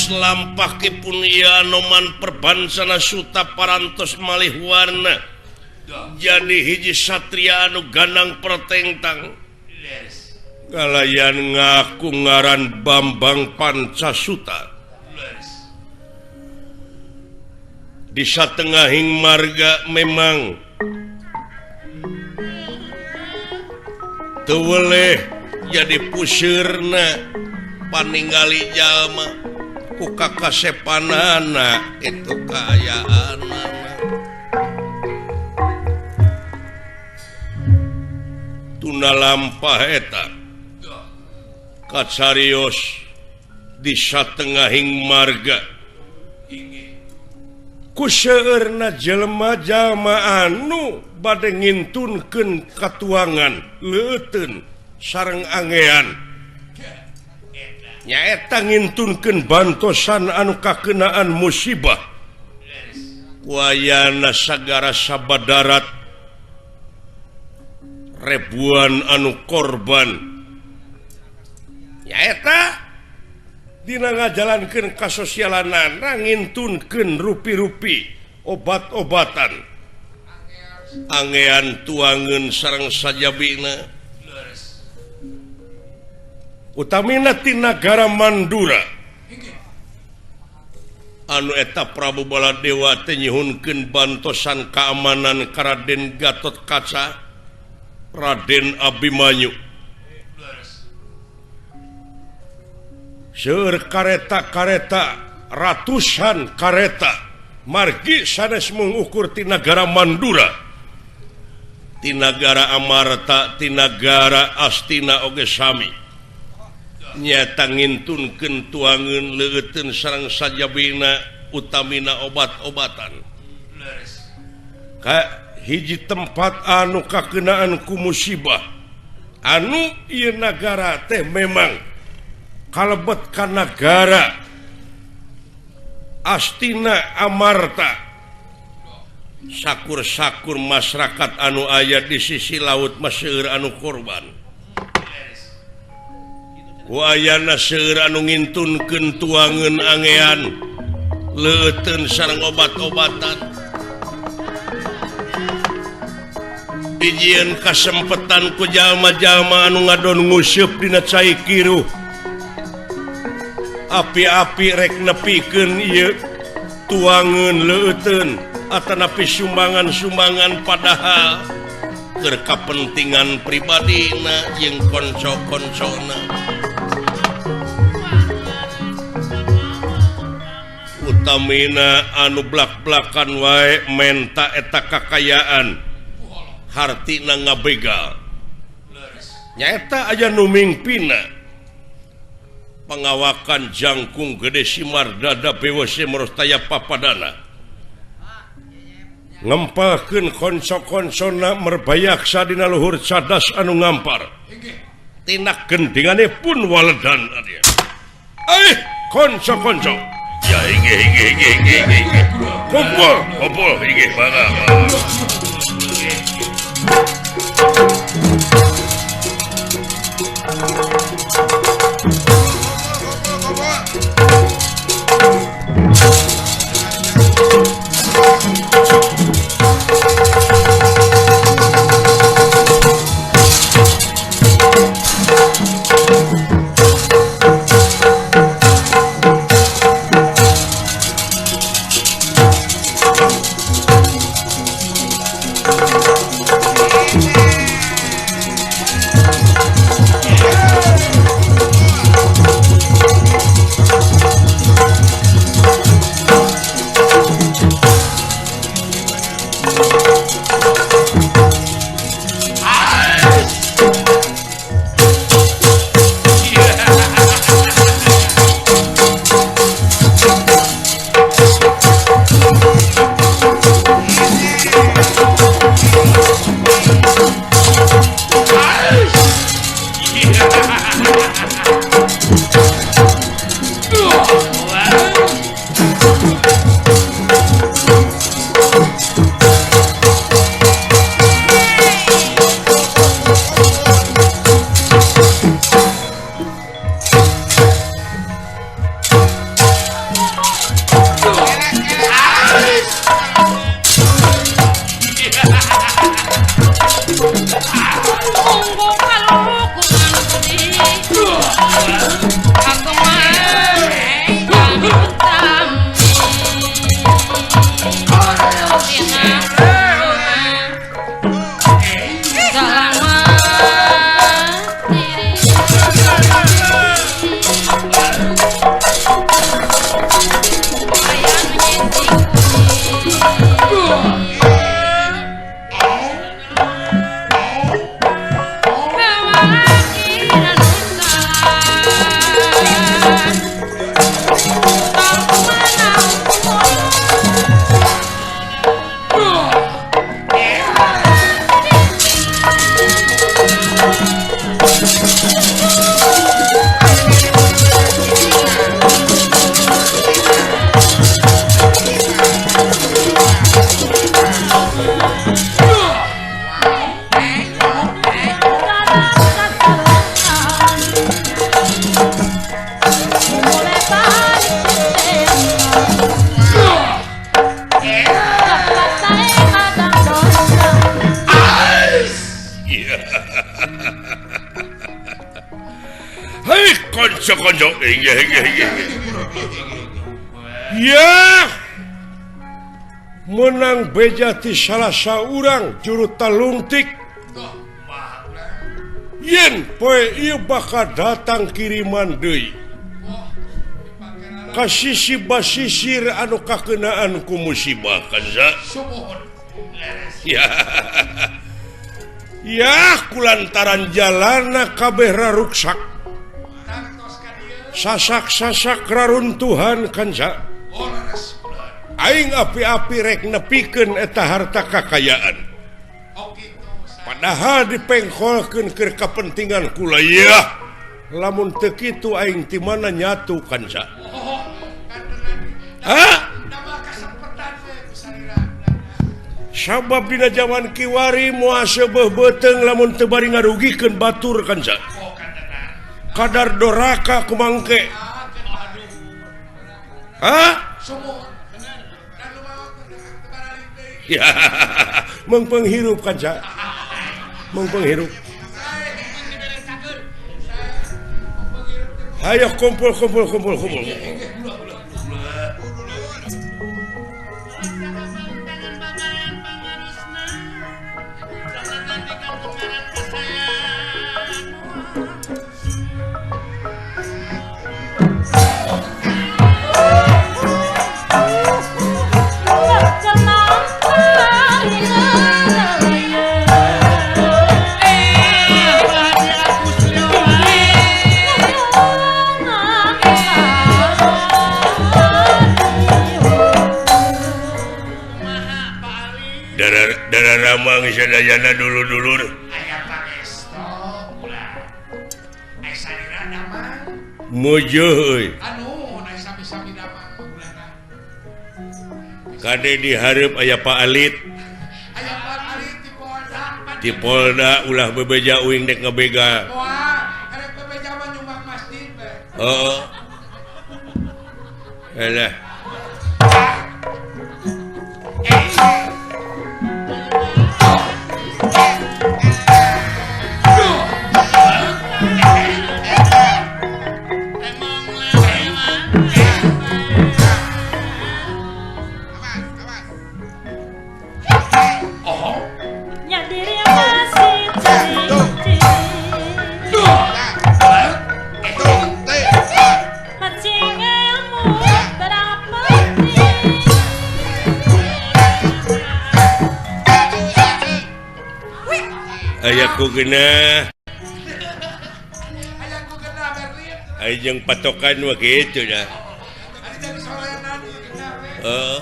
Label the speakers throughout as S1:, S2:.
S1: Kacariyos lampahipun ieu Anoman perbansana Suta parantos malih warna jadi hiji satria anu ganang pertengtang kalayan ngaku ngaran Bambang Pancasuta di satengahing marga memang teu weleh jadi pusirna paningali jalma ku kakasepanana itu kaayaanana tuna lampah eta kacarios di satengahing marga ku seueurna jelema-jalma anu bade ngintunkeun katuangan leuteun sareng angean nyaeta ngintunkeun bantosan anu kakenaan musibah wayana sagara sabadarat ribuan anu korban nyaeta dina ngajalankeun kasosialanana ngintunkeun rupi-rupi obat-obatan angean tuangeun sareng sajabina utamina ti nagara Mandura anu eta Prabu Baladewa teh nyuhunkeun bantosan keamanan ka Raden Gatot Kaca Raden Abimanyu. Seueur kareta-kareta ratusan kareta margi sanes mung ukur ti nagara Mandura ti nagara Amarta ti nagara Astina oge sami nyata ngintunkeun tuangeun leuteun sareng sajabina utamina obat-obatan ka hiji tempat anu kakenaan ku musibah anu ieu nagara teh memang kalebet ka nagara Astina Amarta sakur-sakur masyarakat anu aya di sisi laut mah seueur anu korban ku ayana seueur anu ngintunkeun tuangeun angean leuteun sareng obat-obatan dijieun kasempetan ku jalma-jalma anu ngadon nguseup dina cai kiruh api-api rek nepikeun ieu tuangeun leuteun atanapi sumbangan-sumbangan padahal keur kapentingan pribadina jeung konco-koncona utamina anu blak-blakan wae menta eta kakayaan hartina ngabegal nyaeta aya nu mingpina pangawakan jangkung gede simar dada bewose merostaya papadana ngempalkeun konco-koncona merbayaksa dina luhur cadas anu ngampar tina gendingane pun waledan eh konco-konco ya inggih inggih inggih inggih kumpul kumpul inggih mangga. Konco-konco. Ya menang beja ti salah saurang juru talungtik. Yen poe ieu bakal datang kiriman deui. Ka sisi basisir anu kakenaan ku musibah kanza. Ya. Ya kulantaran jalana kabeh raruksak. Sasak-sasak raruntuhan kanza. Aing api-api rek nepikeun eta harta kakayaan. Padahal dipengkolkeun keur kapentingan kula yeuh. Lamun teu kitu aing ti mana nyatu kanca. Hah? Sabab dina jaman kiwari moal seubeuh beuteung lamun teu bari ngarugikeun batur kanca. Kadar doraka kumangke. Hah? Ya, mengpenghirup kanca. Mengpenghirup. Ayo kumpul kumpul kumpul kumpul. Ramang sadayana dulur-dulur.
S2: Aya pangesto ulah. Aya salira damang.
S1: Mojo euy.
S2: Anu aya sami-sami damang ulahna.
S1: Kade dihareup aya Pak Alit.
S2: Aya Pak Alit di Polda.
S1: Di Polda ulah bebeja uing dek ngebegal.
S2: Moal, arek bebeja mah nyumbang masjid we.
S1: Heeh. Alah. Ayaku genah. Ayo jeung patokan mah kitu dah. Heeh.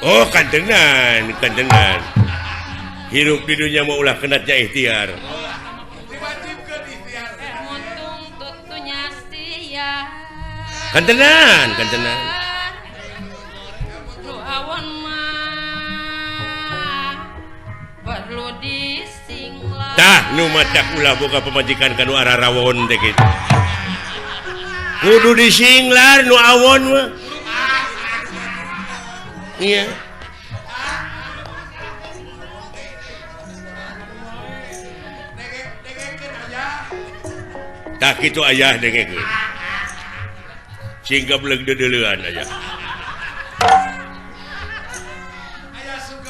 S1: Oh kantenan, kantenan. Hirup di dunia mau ulah kenatnya ikhtiar. Kantenan, kantenan. Tah nu matak ulah boga pamajikan kanu ararawon teh kitu. Kudu disinglar nu awon mah. Iya. Tah kitu ayah dengekeun. Sing gableg deudeuleun aya.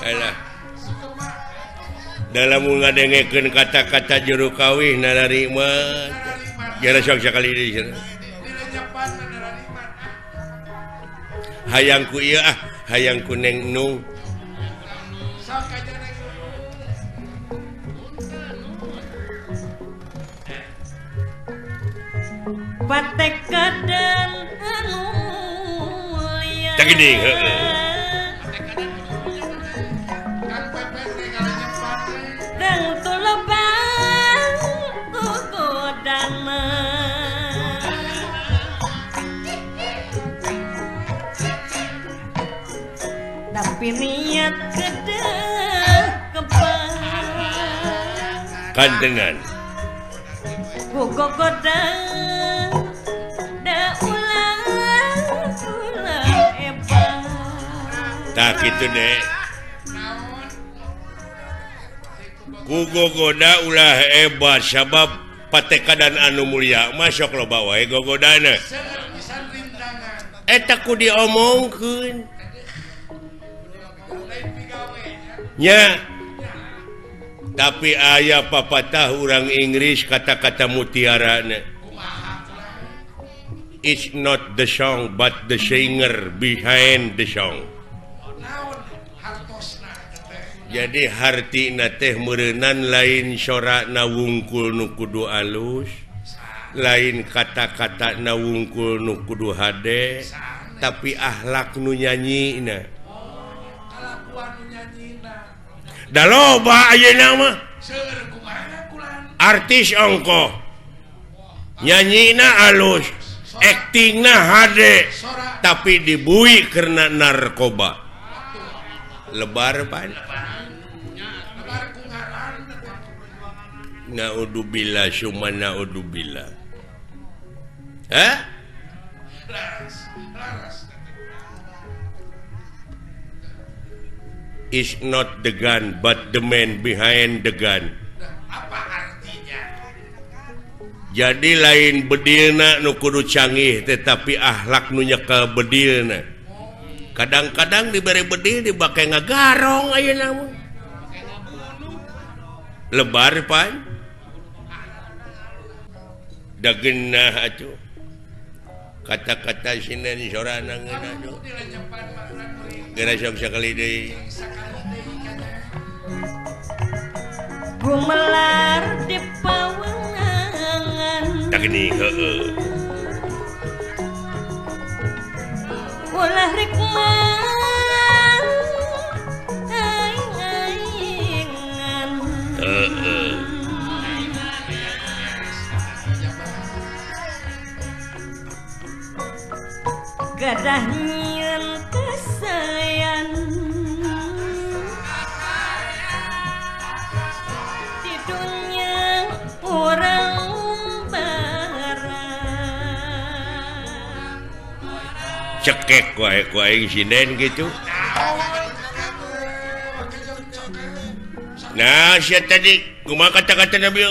S1: Alah. Dalam ngadengekeun kata-kata juru kawih nararima. Jara sok sakali deui cenah. Hayang ku ieu ah, hayang ku Neng Nung.
S3: Patekadan anu mulia.
S1: Tah geuning heueuh. Kantengan. Tak gitu deh. Ku gogoda ulah hebat sabab patekadan anu mulia masuk loba wae gogodana. Eta ku diomongkeun. Nya. Tapi aya papatah urang Inggris kata-kata mutiarana. It's not the song but the singer behind the song. Jadi hartina teh meureunan lain sorana wungkul nu kudu alus, lain kata-kata na wungkul nu kudu hade, tapi akhlak nu nyanyina. Da loba ayeuna mah. Artis ongkoh. Nyanyina alus, aktingna hade, tapi dibui karena narkoba. Lebar pan. Naudzubillah summa naudzubillah. Hah? Is not the gun but the man behind the gun.
S2: Apa artinya?
S1: Jadi lain bedilna nu kudu canggih tetapi akhlak nu nyekel bedilna. Kadang-kadang diberi bedil dibake ngagarong ayeuna mah. Lebar pan. Da geunah atuh. Kata-kata sinden sorana ngeunah atuh. Geura sok sakali deui.
S3: Gumelar di pawengan.
S1: Tak gini heueuh.
S3: Ulah rek mang aing-aingan.
S1: Heeh.
S3: Gadah nyieun kasayan di dunya urang barang.
S1: Cekek wae ku aing sinden gitu. Nah, sia tadi kumaha kata-kata Nabi?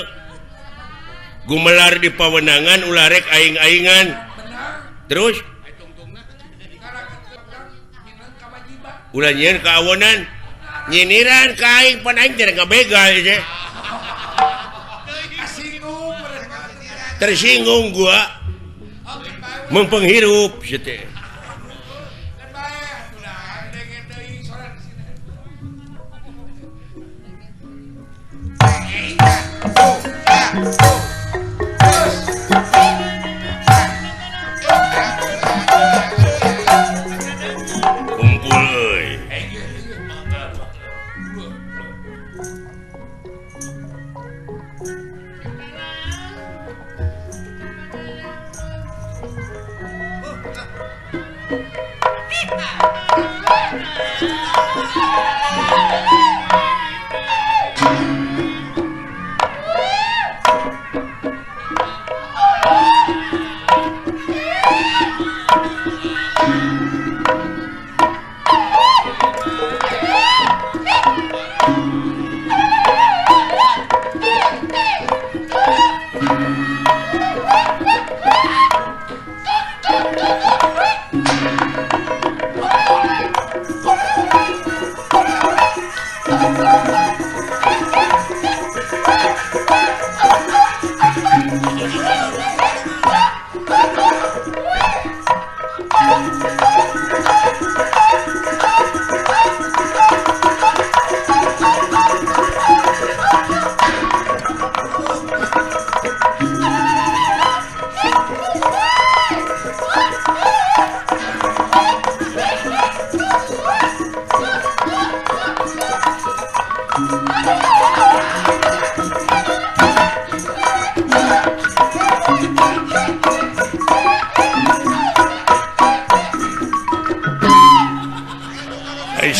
S1: Gumelar di pawenangan ulah rek aing-aingan. Terus ulah nyieun kaawonan, nyiniran ka aing pan aing teh ngabegal teh. Tersinggung gua. Mempenghirup sia teh. Kumpul euy.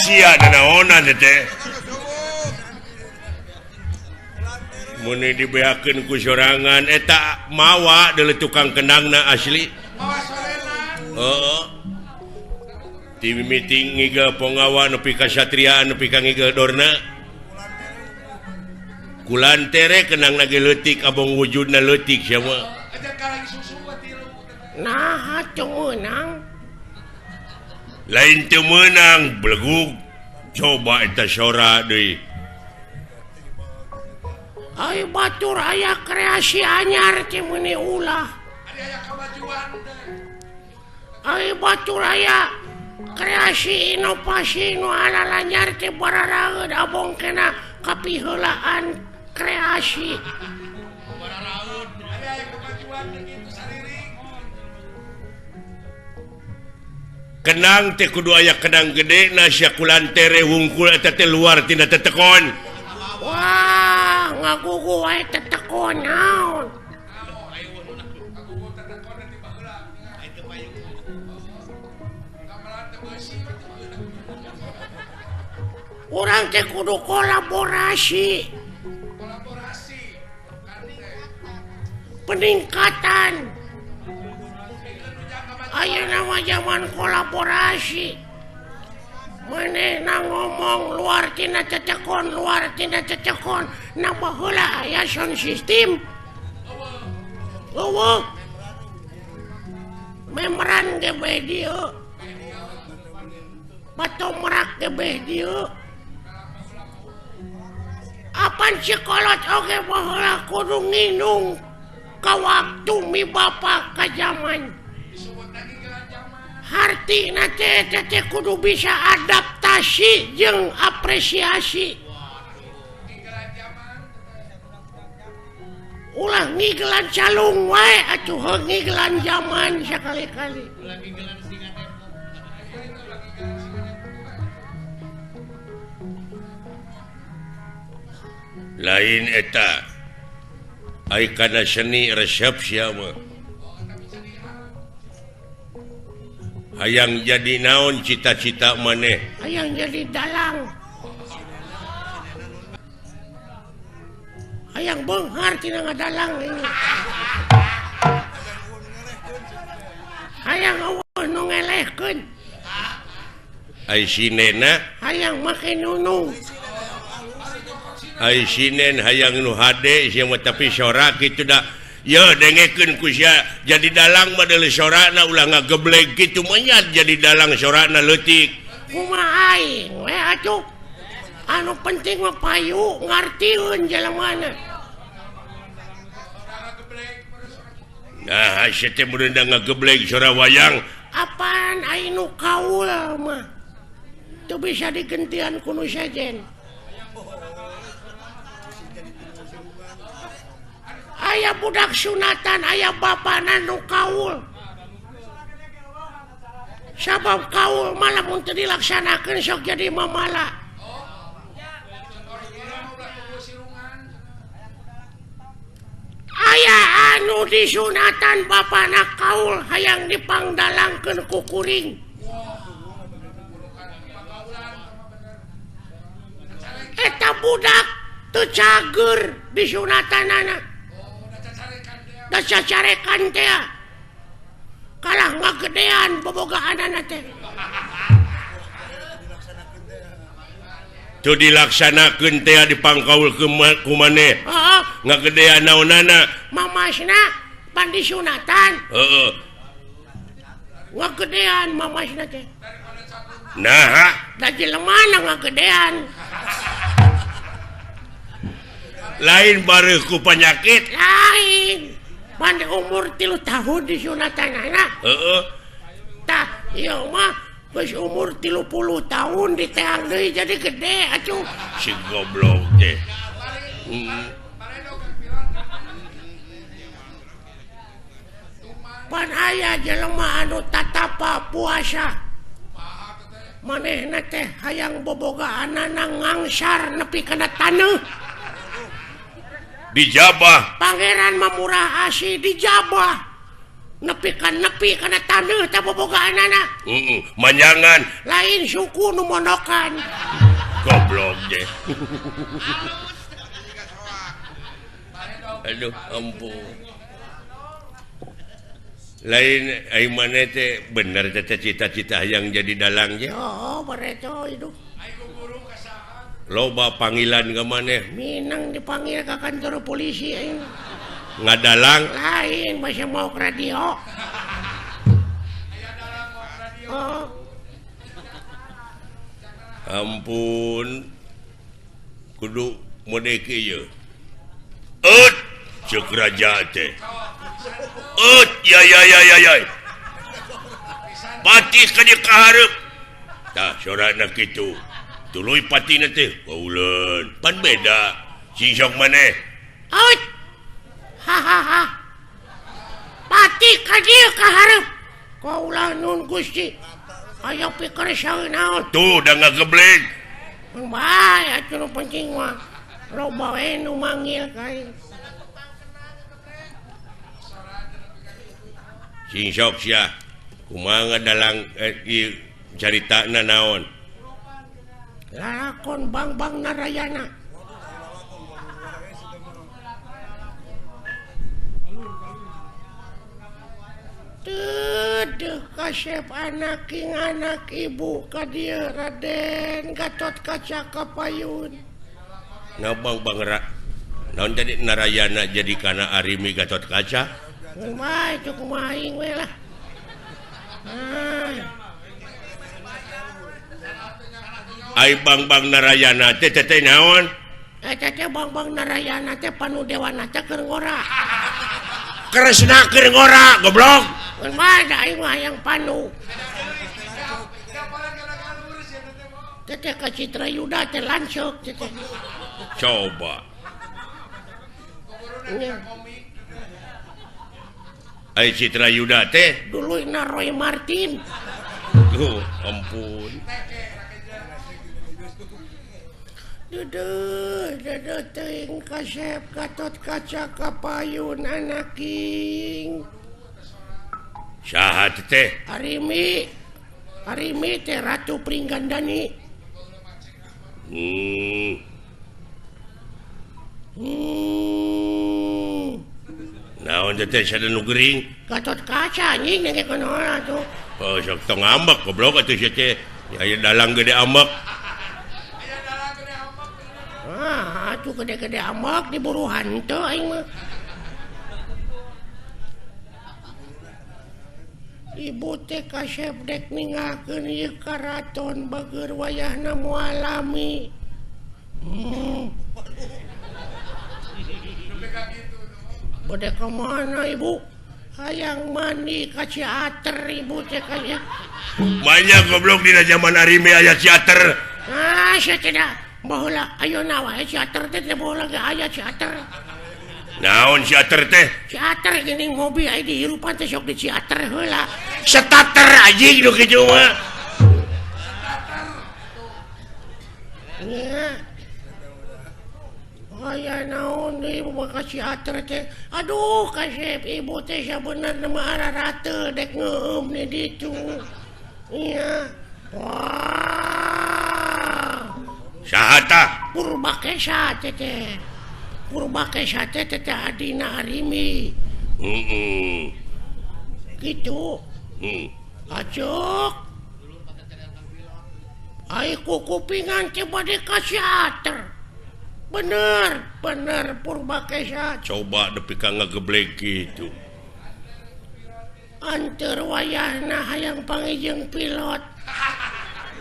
S1: Sia nanaonan teh. Mun dibeakeun ku sorangan eta mawa deuleu tukang kendangna asli. Heeh. Ti mimiti ngigel ponggawa nepi ka satriaan nepi ka ngigel dorna. Kulantere kendangna ge leutik abong wujudna leutik sia mah.
S4: Nah, teu meunang.
S1: Lain teu meunang belegug. Coba eta sora deui.
S4: Ai batur aya kreasi anyar teh meuni ulah. Ai batur aya kreasi inovasi nu alalanyar teh bararaeud abong kena kapiheulaan kreasi.
S1: Kenang teh kudu aya kenang gede na sia kulantere wungkul eta teh luar tina tetekon.
S4: Wah, ngagugu wae tetekon naon. Urang teh kudu kolaborasi. Peningkatan. Ayeuna mah zaman kolaborasi. Manehna ngomong luar tina cecekon, luar tina cecekon, na baheula aya sound system. Eueuh. Membran ge bae dieu. Batomrak ge bae dieu. Apan si kolot oge baheula kudu nginung ka waktu mi bapa ka zaman. Hartina teh teh kudu bisa adaptasi jeung apresiasi. Ulah ngigelan calung wae atuh heuh ngigelan zaman sakali-kali.
S1: Lain eta. Ai kana seni resep sia mah. Hayang jadi naon cita-cita maneh?
S4: Hayang jadi dalang. Hayang beunghar tina ngadalang ini. Hayang eueuh nu ngelehkeun.
S1: Ai sinena?
S4: Hayang make nunung.
S1: Ai sinen hayang nu hade sia mah tapi sora kitu da. Yo dengekeun ku sia jadi dalang mah deuleu sorana ulah ngageblek kitu mah jadi dalang sorana leutik.
S4: Kumaha aing we atuh. Anu penting mah payu ngartieun jelemana.
S1: Nah, sia teh mun ngageblek sora wayang.
S4: Apaan aing nu kaul mah. Teu bisa digentian ku nu sejen. Aya budak sunatan, aya bapana nu kaul. Sabab kaul malah mun teu dilaksanakeun sok jadi mamala. Aya anu disunatan bapana kaul hayang dipangdalangkeun ku kuring. Eta budak teu cager disunatanana. Da cacarekan teh kalah ngagedean bobogaanana teh.
S1: Teu dilaksanakeun teh dipangkaul ku maneh.
S4: Heeh.
S1: Ngagedean naonana?
S4: Mamasna pan disunatan.
S1: Heeh.
S4: Ngagedean mamasna teh.
S1: Naha?
S4: Da jelemana ngagedean.
S1: Lain bareuh ku panyakit.
S4: Lain. Pan umur 3 tahun disunatanana.
S1: Heeh.
S4: Tah, ieu mah geus umur 30 tahun diteang deui jadi gede atuh.
S1: Si goblok teh.
S4: Pan aya jelema anu tatapa puasa. Manehna teh hayang bobogaanana ngangsar nepi kana taneuh.
S1: Dijabah.
S4: Pangeran mah murah asih dijabah. Nepi ka nepi kana taneuh teh bobogaanana.
S1: Heeh, manjangan.
S4: Lain suku nu mondokan.
S1: Goblok teh. Aduh ampun. Lain ai maneh teh bener teh cita-cita yang jadi dalang ge.
S4: Oh, bareto hidup.
S1: Loba panggilan ka maneh.
S4: Minang dipanggil ka kantor polisi aing.
S1: Ngadalang
S4: lain masih mau ke radio. Oh.
S1: Ampun. Kudu mode kieu. Eut ceuk raja teh. Eut ya ya ya ya ya. Patih ka dieu ka hareup. Tah sorana kitu. Tuluy patina teh kauleun. Pan beda. Sing sok maneh.
S4: Eut. Ha ha ha. Patih ka dieu ka hareup. Kaula nun Gusti. Aya pikir saeun naon.
S1: Tuh da ngagebleng.
S4: Mun bae atuh nu penting mah. Loba we nu manggil ka aing.
S1: Sing sok sia. Kumaha dalang ieu caritana naon?
S4: Lalakon Bangbang Narayana. Teuh kasep anak king anak ibu ka dieu Raden Gatot Kaca Kapayun.
S1: Ngabang Bang naon jadi Narayana jadi kana Arimi Gatot Kaca?
S4: Kumaha itu kumaha aing we lah. Ah.
S1: Ai Bangbang Narayana teh teh naon?
S4: Eta teh Bangbang Narayana teh panu dewana teh keur ngora.
S1: Kresna keur ngora goblok.
S4: Kumaha da aing mah hayang panu. Teh ka Citra Yuda teh lanceuk teh.
S1: Coba. Ai Citra Yuda teh
S4: duluyna Roy Martin.
S1: Tuh, ampun.
S4: Duduh, duduh teuing kasep Gatot Kaca Kapayun anaking.
S1: Saha teh?
S4: Arimi. Arimi teh Ratu Pringgandani.
S1: Naon teh sada nu gering?
S4: Gatot Kaca anjing nengke kunaon atuh.
S1: Oh, sok tong ambek goblok atuh sia teh. Aya dalang gede ambek.
S4: Ah, atuh gede-gede ambek diburu hantu aing mah. Ibu teh kasep dek ninggalkeun ieu karaton bageur wayahna moal lami. Bade ka mana ibu? Hayang mandi ka teater ibu teh kaya.
S1: Banyak goblok dina zaman Arimi aya teater.
S4: Ah, sia tidak. Baheula ayeuna wae teater teh teh baheula ge aya teater.
S1: Naon teater teh?
S4: Teater geuning mobil aya dihirupan teh sok di teater heula.
S1: Starter anjing nu kitu mah.
S4: Nya. Aya naon deui ibu ka teater teh. Aduh kasep ibu teh sabenerna mah ararate dek ngeueum di ditu. Nya. Wah.
S1: Saha tah?
S4: Purbakesa teh teh. Purbakesa teh teh adina Arimi.
S1: Heeh.
S4: Kitu. Acuk. Ai kukupingan teh bade ka teater. Bener, bener Purbakesa.
S1: Coba nepi ka ngageblek kitu.
S4: Anteur wayahna hayang panggih pilot.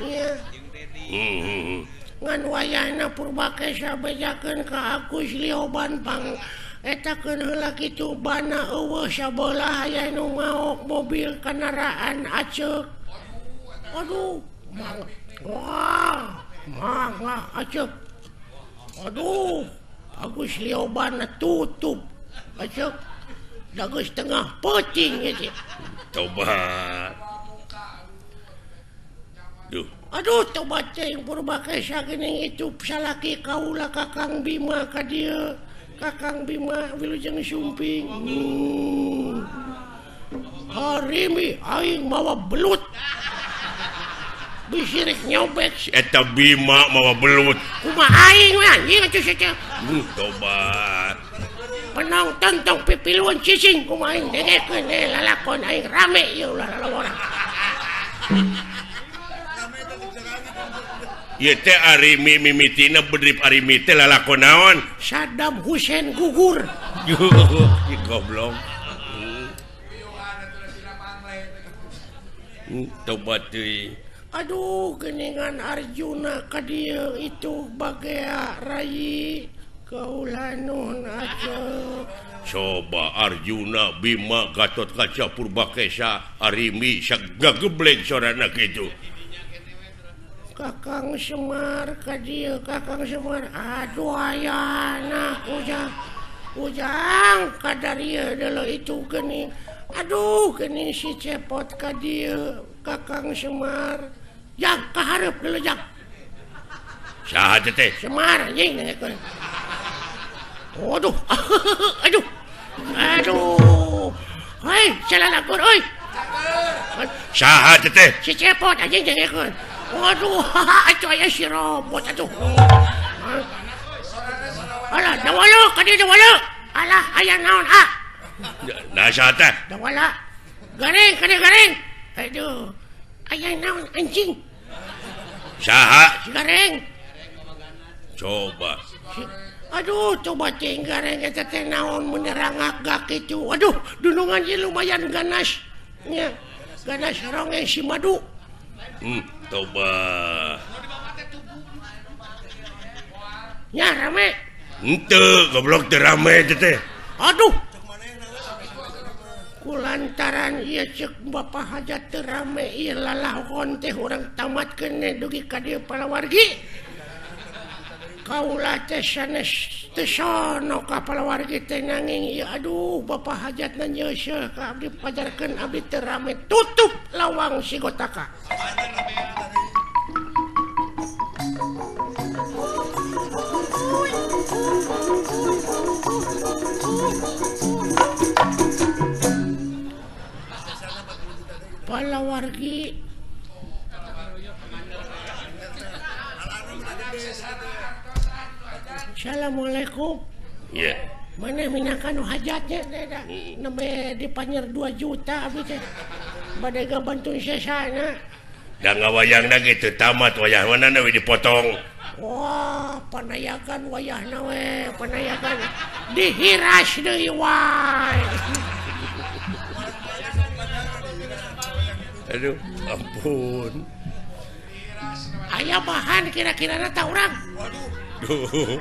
S4: Nya. Ngan wayahna Purbakesa bejakeun ka Agus Lioban pang etakeun heula kitu bana eueuh sabelah aya nu maok mobil kendaraan aceuk. Aduh, mang. Wah, mangga aceuk. Aduh, Agus Lioban tutup. Aceuk. Da geus tengah peuting ieu teh.
S1: Tobat. Duh.
S4: Aduh, tobat teuing Purbakesa geuning itu salaki kaula Kakang Bima ka dieu. Kakang Bima wilujeng sumping. Harimi aing mawa belut. Bisirik nyobek
S1: si eta Bima mawa belut.
S4: Kumaha aing we anjing atuh sia teh.
S1: Tobat.
S4: Pernah Nonton tong pipiluan cicing kumaha aing dengekeun lalakon aing rame ieu ulah lalawora.
S1: Ieu teh Arimi mimitina bedrip Arimi teh lalakon naon?
S4: Saddam Hussein gugur.
S1: Ih goblok. Tobat teuing.
S4: Aduh geningan Arjuna ka dieu itu bagea rayi kaula nuhun atuh.
S1: Coba Arjuna Bima Gatotkaca Purbakesa Arimi sagageblek sorana kitu.
S4: Kakang Semar ka dieu Kakang Semar aduh ayana ujang ujang kadarieu deuleu itu geuning aduh geuning si Cepot ka dieu Kakang Semar jang kahareup deuleu jang
S1: saha teh
S4: Semar anjing dengekeun. Aduh aduh aduh hei salalakon euy
S1: saha teh
S4: si Cepot anjing dengekeun. Waduh, atuh aya si robot atuh. Alah, dawala ka dieu dawala. Alah, aya naon ah?
S1: Nah, saha teh?
S4: Dawala. Garing, ka dieu garing. Aduh. Aya naon anjing?
S1: Saha?
S4: Si garing.
S1: Coba.
S4: Aduh, coba cing gareng eta teh naon menerangak gak kitu. Aduh, dunungan ieu lumayan ganas. Nya, ganas rongeng si madu.
S1: Coba.
S4: Ya rame.
S1: Henteu, goblok teu rame teh.
S4: Aduh. Kulantaran ieu ceuk Bapak Hajat teu rame ieu lalakon teh urang tamatkeun dugi ka dieu palawargi. Kaula teh sanes teu sono ka palawargi teh nanging ieu aduh Bapak Hajatna nyeuseuh ka abdi pajarkeun abdi teu rame tutup lawang sigotaka. Palawargi Assalamualaikum.
S1: Iya.
S4: Mana minangka nu hajatnya teh nembe dipanyer 2 juta abdi teh. Bade gabantu sesana.
S1: Da ngawayangna ge teu tamat wayah mana we dipotong.
S4: Wah, panayagan wayahna we, panayagan dihiras deui wae.
S1: Aduh, ampun.
S4: Aya bahan kira-kirana ta urang.
S1: Waduh.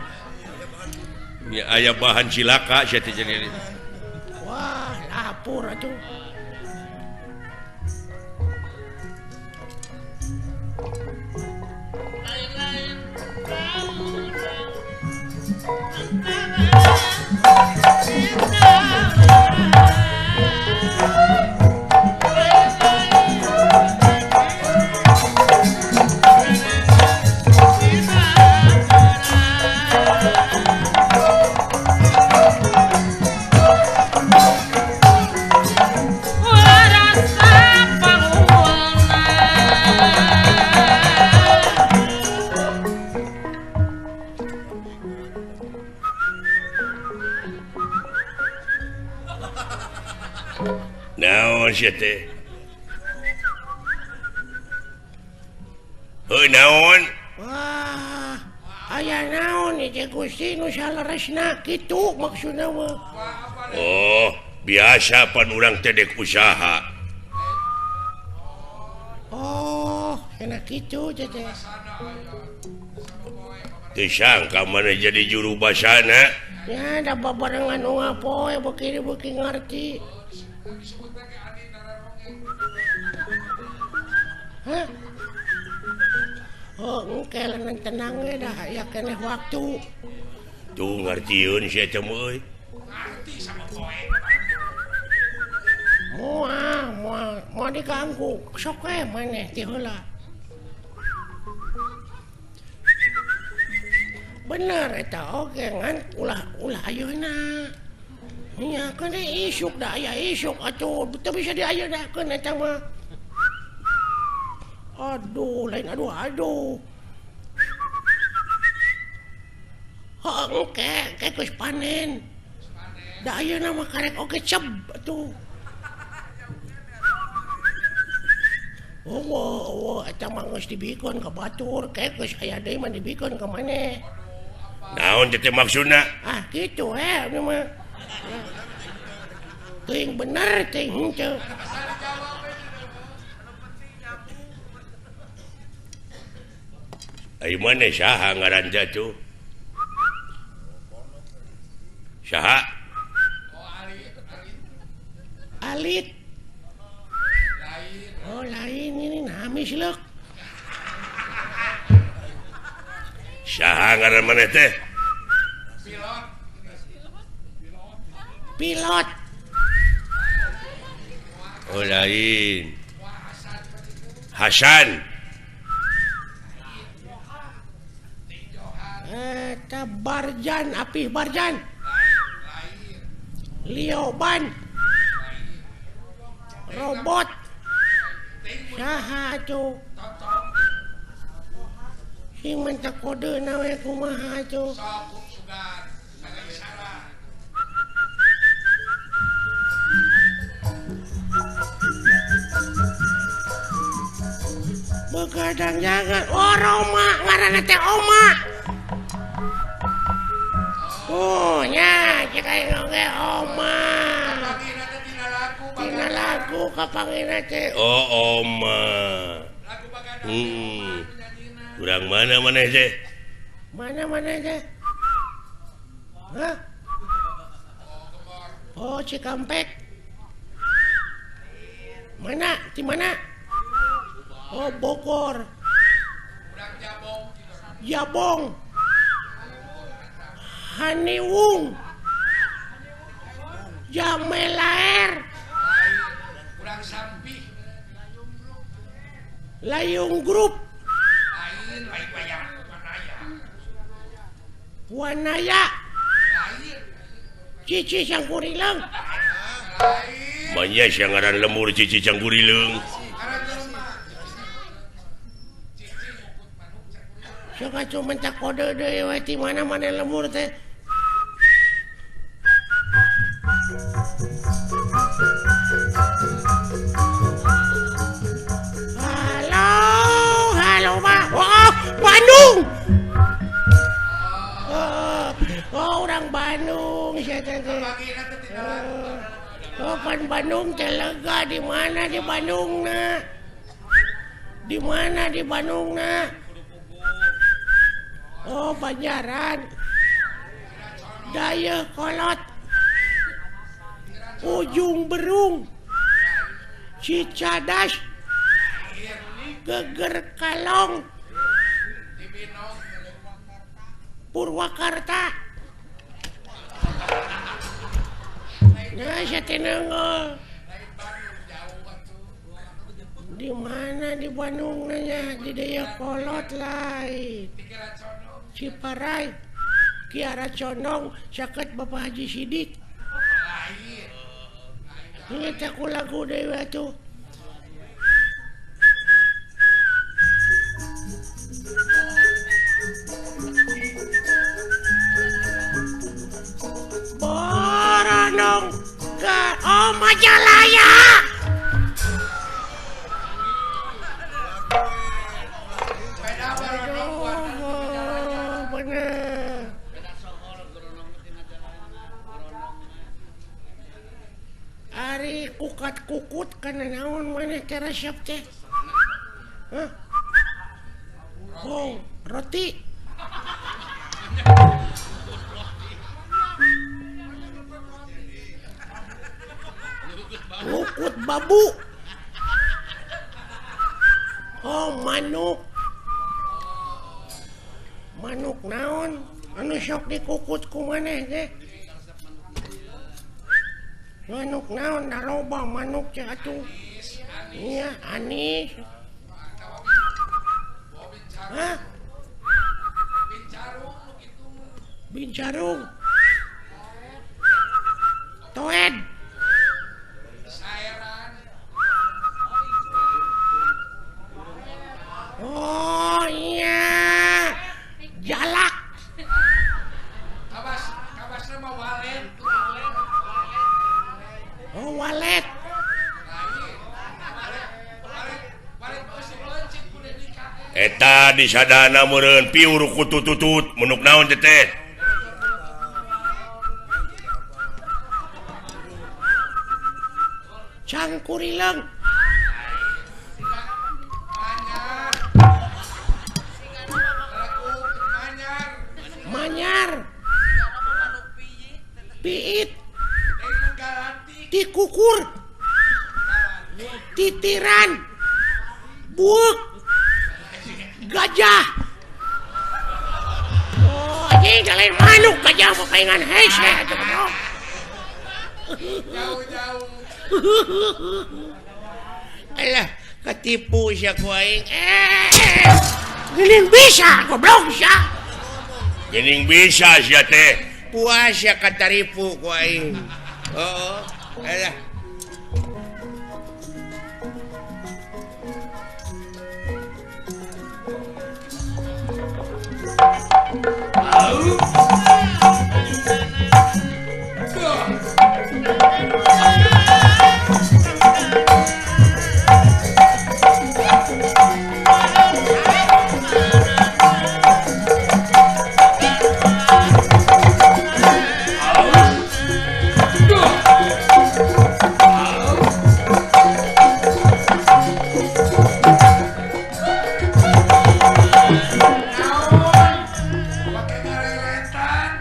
S1: Nya aya bahan cilaka sia teh jadi.
S4: Wah, lapur atuh.
S1: Naon sia teh? Heuh naon?
S4: Wah, aya naon ieu Gusti nu saleresna kitu maksudna mah.
S1: Oh, biasa pan urang teh dek usaha.
S4: Oh, enak kitu teh.
S1: Teu sangka mana jadi juru basana.
S4: Ya, da babarengan unggal poe beuki-beuki ngarti. Hah? Oh, engke leungeun tenang we dah aya keneh waktu.
S1: Tuh ngartieun sia teh euy.
S2: Ngarti sama poe.
S4: Moal, moal, moal diganggu. Sok we maneh ti heula. Bener eta oge ngan ulah ulah ayeuna. Nya keun isuk da aya isuk atuh teu bisa diayeuna-keun eta mah. Aduh, lain aduh aduh. Heuh engke, engke geus panen. Da ayeuna mah karek oge ceb atuh. Oh, eta mah geus dibikeun ka batur, kayak geus aya deui mah dibikeun ka maneh.
S1: Naon teh maksudna?
S4: Ah, kitu we mah. Teuing bener teuing henteu.
S1: Ai maneh saha ngaran teh atuh? Saha?
S4: Alit. Oh lain ini namis leuk.
S1: Saha ngaran maneh teh?
S2: Pilot.
S4: Pilot.
S1: Oh lain. Hasan.
S4: Eta Barjan, Apih Barjan. Lioban. Robot. Saha atuh? Sing minta kode na we kumaha atuh? Begadang jangan. Oh Roma, ngaranna teh Oma. Oh nya, cek aing oge Oma. Tina lagu kapangina teh.
S1: Oh Oma. Urang mana maneh teh?
S4: Mana maneh teh? Hah? Oh Cikampek. Mana? Di mana? Oh Bogor. Jabong. Haniwung. Jamelaer. Layung Group. Wanaya. Cici Cangkurileung.
S1: Manya sia ngaran lemur Cici Cangkurileung.
S4: Sok atuh minta kode deui we ti mana-mana lemur teh. Halo, halo Ma. Oh, Bandung. Oh, orang Bandung sia teh. Oh, pan Bandung teh lega di mana di Bandungna? Di mana di Bandungna? Oh, Banjaran. Dayakolot. Ujung Berung. Cicadas. Geger Kalong. Purwakarta. Nah, saya tenang. Di mana di Bandung nanya di Dayakolot lain. Ciparai, Kiara Condong, caket Bapak Haji Sidik. Ingat aku lagu dewa tuh. Boronong ke oh Majalaya. Ari kukat-kukut kana naon maneh teh resep teh? Hah? Oh, roti. Kukut babu. Oh, manuk. Manuk naon? Anu sok dikukut ku maneh teh? Manuk naon da loba manuk teh atuh. Iya, anis. Hah? Bincarung. Toed. Oh iya. Jalak.
S2: Kawas kawas mah walen.
S4: Walet.
S1: Eta di sadana meureun piur kutututut menuk naon teh teh.
S4: Cangkurileung. Manyar. Piit. Tikukur. Titiran. Buuk. Gajah. Oh, anjing lain manuk gajah mah paingan hese atuh goblok.
S2: Jauh-jauh.
S4: Alah, ketipu sia ku aing. Geuning bisa goblok sia.
S1: Geuning bisa sia teh.
S4: Puas sia kataripu ku aing. Heeh. Alah.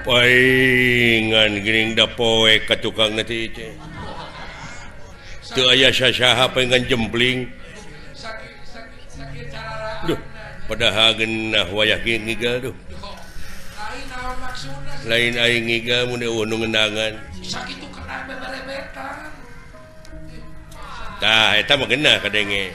S1: Paingan geuning da poek ka tukang teh teh. Teu aya sasaha paingan jempling. Duh, padahal geunah wayah ge ngigal duh. Lain aing ngigal mun eueuh nu ngendangan.
S2: Sakitu kena beberebetan.
S1: Tah eta mah geunah kadenge.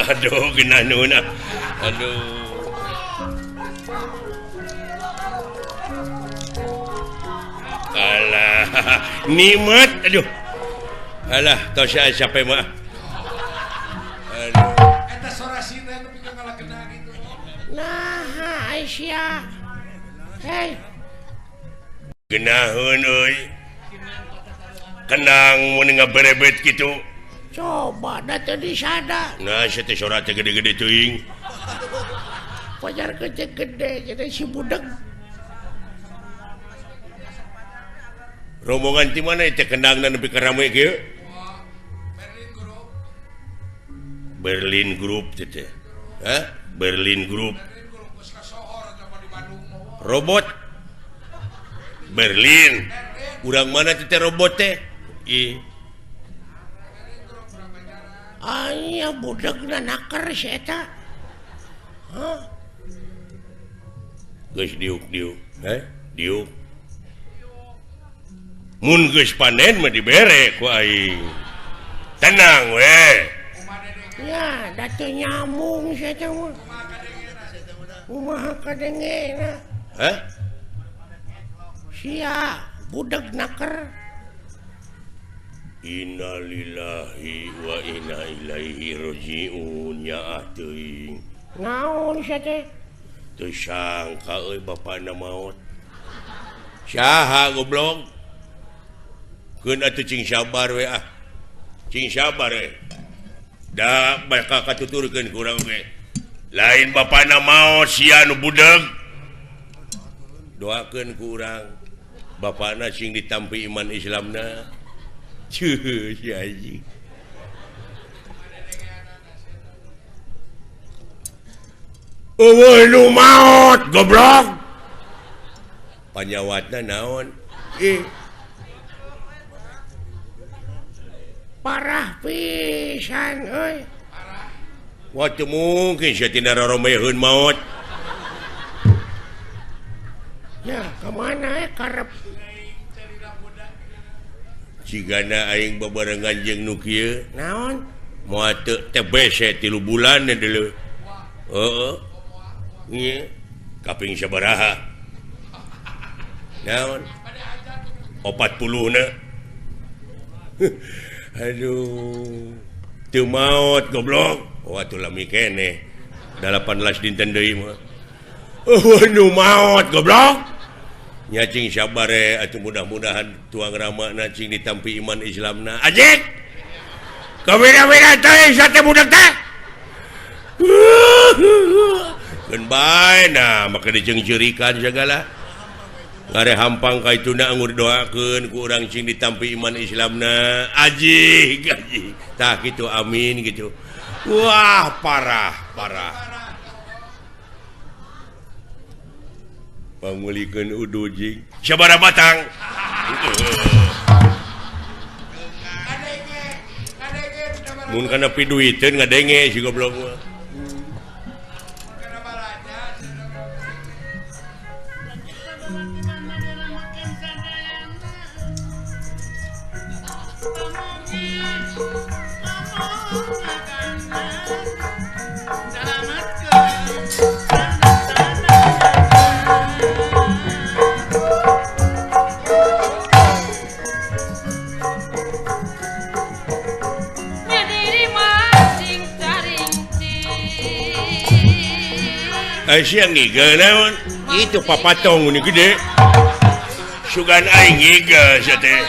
S1: Aduh, geunah nuhun ah. Aduh. Alah, nikmat aduh. Alah, tos aya capek mah. Aduh.
S2: Eta sorasina nu pikeun ngalakena gitu.
S4: Nah, Aisyah. Hei.
S1: Geunaheun euy. Kenang mun ngaberebet kitu.
S4: Coba da teu disada.
S1: Nah, sia teh sora teh gede-gede teuing.
S4: Pajar gede-gede jadi si budeg.
S1: Rombongan ti mana teh kendangna nepi ka rame kieu?
S2: Berlin Group.
S1: Berlin Group teh teh. Hah? Berlin Group. Robot. Berlin. Urang mana teh robot teh? Ih.
S4: Aya budegna naker si eta. Hah?
S1: Geus diuk-diuk, heh? Diuk. Mun geus panen mah dibere ku aing. Tenang we.
S4: Ya, da teu nyambung si eta mah. Kumaha kadengena?
S1: Hah?
S4: Sia budeg naker.
S1: Innalillahi wa inna ilaihi rajiun ya teuing.
S4: Naon sia teh?
S1: Teu sangka euy bapana maot. Saha goblok? Keun atuh cing sabar we ah. Cing sabar we. Da bakal katuturkeun ku urang ge. Lain bapana maot sia nu budeg. Doakeun ku urang bapana sing ditampi iman Islamna. Cuh, si anjing. Eueuh nu maot goblok. Panyawatna naon? Ih.
S4: Parah pisan euy.
S1: Wah, teu mungkin sia tina roromeheun maot.
S4: Ya, ka mana karep?
S1: Cigana aing babarengan jeung nu kieu.
S4: Naon?
S1: Moal teu TBC 3 bulan deuleu. Heeh. Ieu kaping sabaraha? Naon? 40 na. Aduh. Teu maot goblok. Oh atuh lami keneh. 18 dinten deui mah. Eueuh nu maot goblok. Nya cing sabare atuh mudah-mudahan tuang ramana cing ditampi iman Islamna. Ajik. Kabeda-beda teh sate budak teh. Keun bae nah make diceungceurikan sagala. Ngare hampang ka ituna anggur doakeun ku urang cing ditampi iman Islamna. Ajik ajik. Tah kitu amin gitu. Wah parah parah. Pangulikeun udu jing. Sabaraha batang? Mun kana piduiteun ngadenge si goblok mah. Siang ngigel naon? Itu papatong ini gede. Sugan aing ngigel sia teh.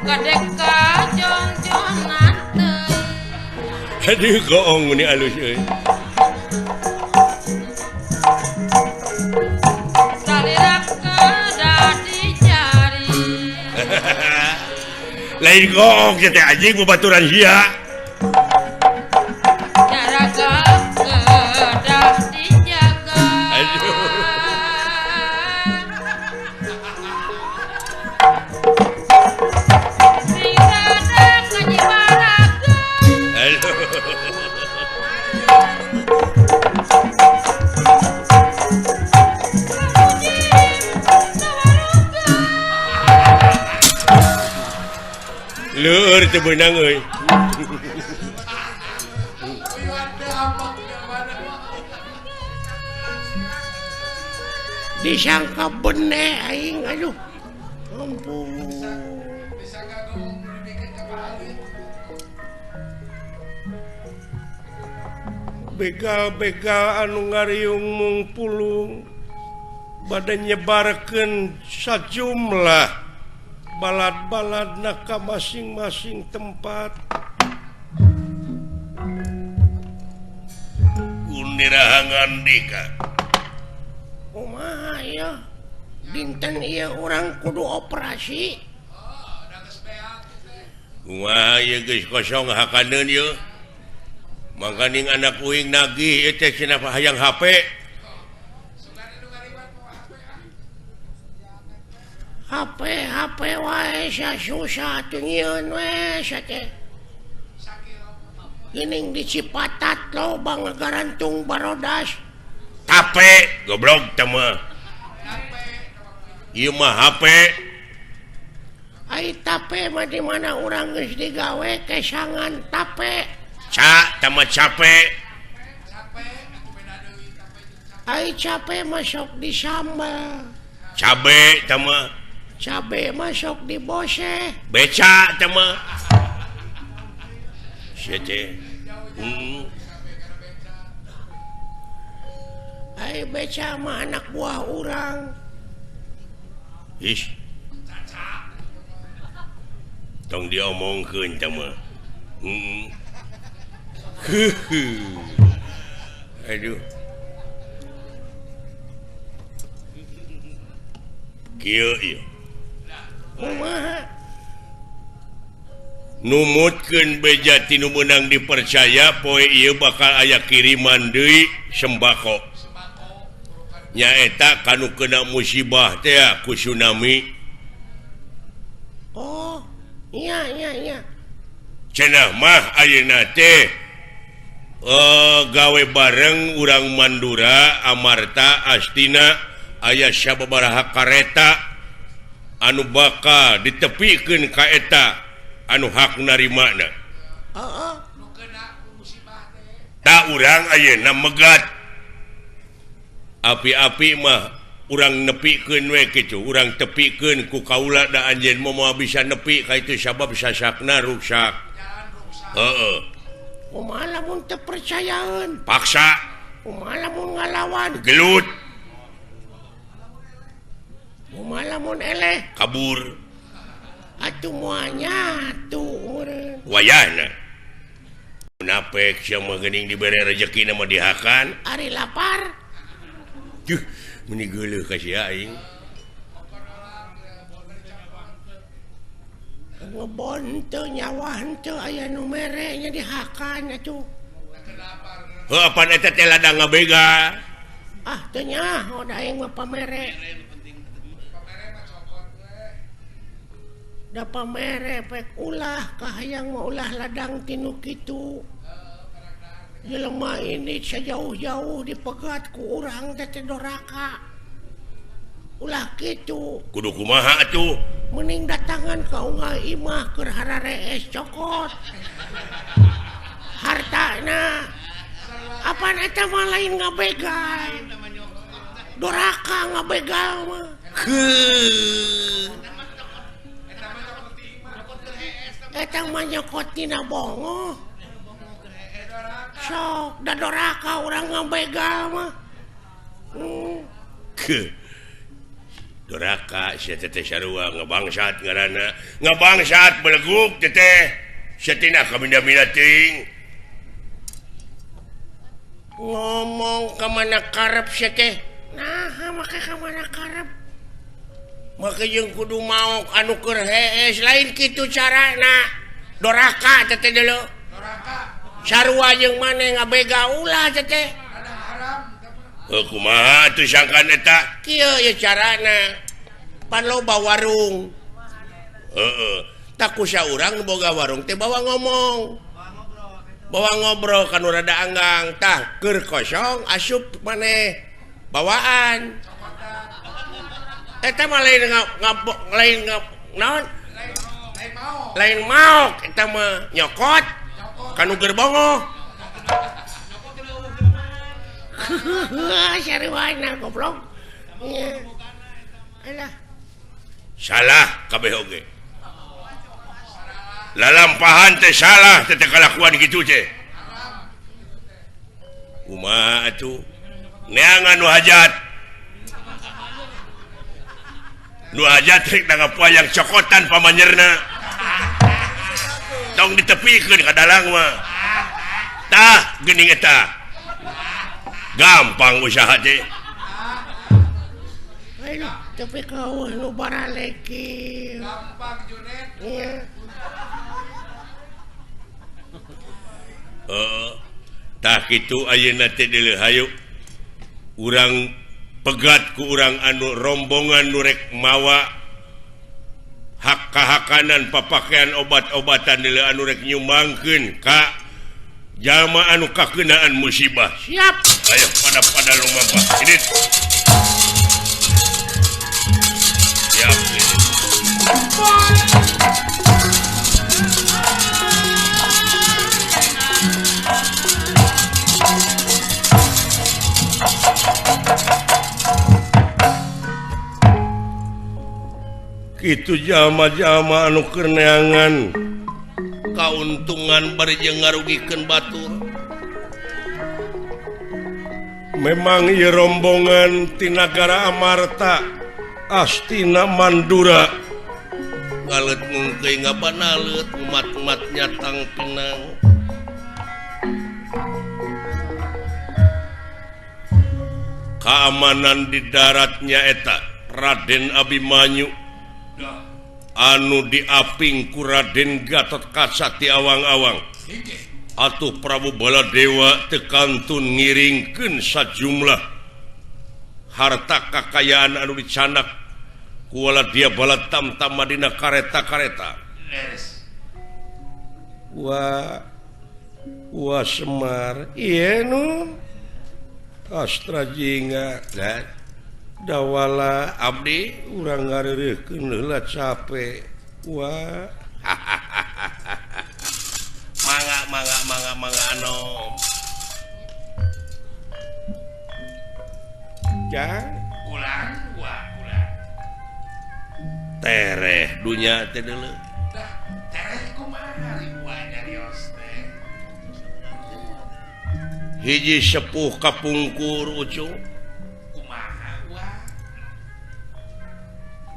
S3: Gede kajongjonan teh.
S1: Aduh goong ini alus euy. Lain goong sia teh anjing babaturan sia.
S3: Jaraga kedah dijaga.
S1: Aduh.
S3: Sing sadar ngajibaraga.
S1: Aduh. Leur teu beunang euy.
S4: Disangka bene aing aduh. Ampun.
S1: Begal-begal anu ngariung mung pulung bade nyebarkeun sajumlah balad-balad ka masing-masing tempat. Kunirahangan dika.
S4: Kumaha ya? Dinten ieu urang kudu operasi.
S1: Kumaha ieu geus kosong hakaneun ieu. Mangkaning anak uing nagih ieu teh cenah hayang HP.
S4: HP HP wae sia susah atuh nyieun we sia teh. Geuning di Cipatat loba ngagarantung barodas.
S1: Tape goblok teh mah. Ieu mah HP.
S4: Ai tape mah di mana urang geus digawe kesangan tape.
S1: Ca teh mah cape.
S4: Ai cape mah sok disambel.
S1: Cabe teh mah.
S4: Cabe masuk di bose.
S1: Beca teh mah. Sia teh.
S4: Ai beca mah anak buah urang.
S1: Ih. Tong diomongkeun teh mah. Aduh. Kieu ieu.
S4: Kumaha?
S1: Numutkeun beja ti nu meunang dipercaya poe ieu bakal aya kiriman deui sembako. Nyaeta kanu kena musibah teh ku tsunami.
S4: Oh, iya iya iya.
S1: Cenah mah ayeuna teh gawe bareng urang Mandura, Amarta, Astina aya sababaraha kareta anu bakal ditepikeun ka eta anu hak narimana.
S4: Heeh.
S1: Ta urang ayeuna megat. Api-api mah Urang nepikeun we kitu, urang tepikeun ku kaula da anjeun moal bisa nepi ka itu sabab sasakna ruksak. Heeh.
S4: Kumaha lamun teu percayaeun?
S1: Paksa.
S4: Kumaha lamun ngalawan?
S1: Gelut.
S4: Kumaha lamun eleh?
S1: Kabur.
S4: Atuh moal nyatu meureun.
S1: Wayahna. Munafik sia mah geuning dibere rejeki mah dihakan.
S4: Ari lapar.
S1: Duh, meni geuleuh ka sia aing.
S4: Ngebon teu nyawa henteu aya nu mere nya dihakan atuh.
S1: Heuh apan eta teh ladang ngabega.
S4: Ah teu nyaho da aing mah pamere. Da pamere pek ulah kahayang mah ulah ladang tinu kitu. Jelema ini sejauh-jauh dipegat ku urang teh teh doraka. Ulah kitu.
S1: Kudu kumaha atuh?
S4: Mending datangan ka unggal imah keur hararees cokot. Hartana. Apan eta mah lain ngabegal. Doraka ngabegal mah.
S1: Heuh.
S4: Eta mah nyokot tina bongoh. Sok da doraka urang ngabegal mah.
S1: Doraka sia teh sarua ngabangsat ngaranna. Ngabangsat beleguk teh. Sia tina kaminda-minda teuing.
S4: Ngomong ka mana karep sia teh? Naha make ka mana karep?
S1: Make jeung kudu maok anu keur hees lain kitu carana. Doraka teh deuleu.
S2: Doraka.
S1: Sarua jeung maneh ngabega ulah teh. Heuh kumaha atuh sangkan eta? Kieu ye carana. Pan loba warung. Heeh. Tak ku saurang nu boga warung teh bawa ngomong. Bawa ngobrol kan rada anggang. Tah keur kosong asup maneh bawaan. Eta mah lain lain naon? Lain maok eta mah nyokot kanu keur bongoh.
S4: Sarwana goblok. Alah.
S1: Salah kabeh oge. Lalampahan teh salah teh kalakuan kitu teh. Kumaha atuh? Neangan nu hajat. Nu hajat rek nangapoayang cokotan pamanyerna. Tong ditepikeun ka dalang mah. Tah geuning eta. Gampang usaha teh.
S4: Aduh, tapi kau nu baraleki.
S2: Gampang Junet.
S4: Iya.
S1: Heeh. Tah kitu ayeuna teh deuleu hayu. Urang pegat ku urang anu rombongan nu rek mawa hak kahakanan papakaian obat-obatan deuleu anu rek nyumbangkeun ka jalma anu kakeunaan musibah.
S4: Siap.
S1: Ayo pada lumampah. Ini. Siap. Ini. Kitu jalma-jalma anu keur neangan kauntungan bari jeung ngarugikeun batur. Memang ieu rombongan ti nagara Amarta Astina Mandura ngaleut ngungkeuy ngabanaleut umat-umat nyatang pinang. Keamanan di daratnya eta Raden Abimanyu anu diaping ku Raden Gatot Kaca ti awang-awang. Atuh Prabu Baladewa teu kantun ngiringkeun sajumlah harta kakayaan anu dicanak ku Waladia Balatamtama dina kareta-kareta. Wa wa Semar ieu nu Astra Jingga dawala abdi urang ngareureuhkeun heula cape. Wah. Mangga mangga mangga mangga anom. Jang
S2: ulang.
S1: Tereh dunya teh deuleu.
S2: Tereh kumaha ribuan nyarios teh.
S1: Hiji sepuh kapungkur Ucu.
S2: Kumaha wah.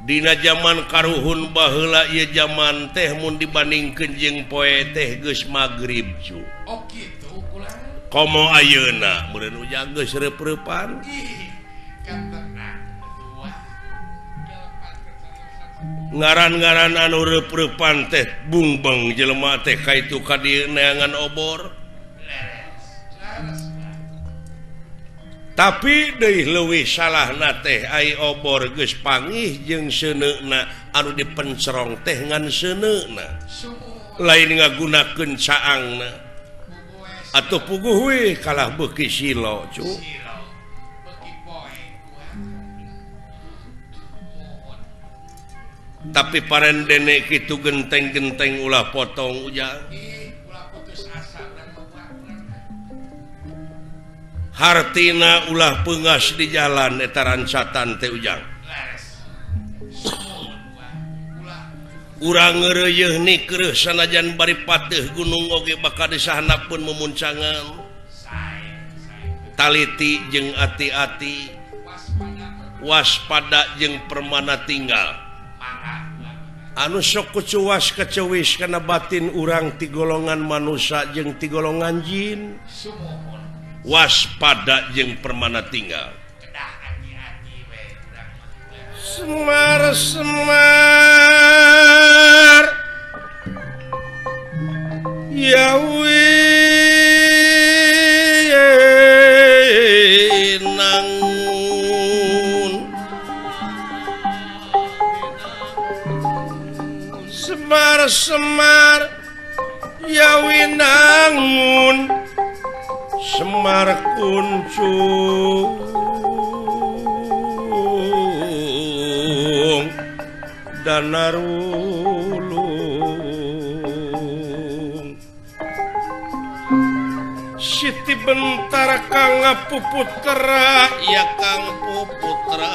S1: Dina zaman karuhun baheula ieu zaman teh mun dibandingkeun jeung poe teh geus magrib cu.
S2: Oh kitu kula.
S1: Komo ayeuna meureun ujang geus reup-reupan.
S2: Ih, katenang atuh.
S1: Ngaran-ngaran anu reup-reupan teh bungbeng jelema teh ka itu ka dieu neangan obor. Tapi deui leuwih salahna teh ai obor geus pangih jeung seuneuna anu dipencerong teh ngan seuneuna. Lain ngagunakeun caangna. Atuh puguh we kalah beuki silo cu. Tapi parendene kitu genteng-genteng ulah potong ujang. Hartina ulah peungas di jalan eta rancatan teh ujang. Urang ngeureuyeuh nikreuh sanajan bari pateuh gunung oge bakal disahanapeun memuncangan. Taliti jeung ati-ati, waspada jeung permana tinggal. Anu sok kucuwas kecewis kana batin urang ti golongan manusia jeung ti golongan jin. Waspada jeung permana tinggal. Semar semar ya winangun. Semar semar ya winangun. Semar kuncung danarulung. Siti Bentar Kang Puputra ya Kang Puputra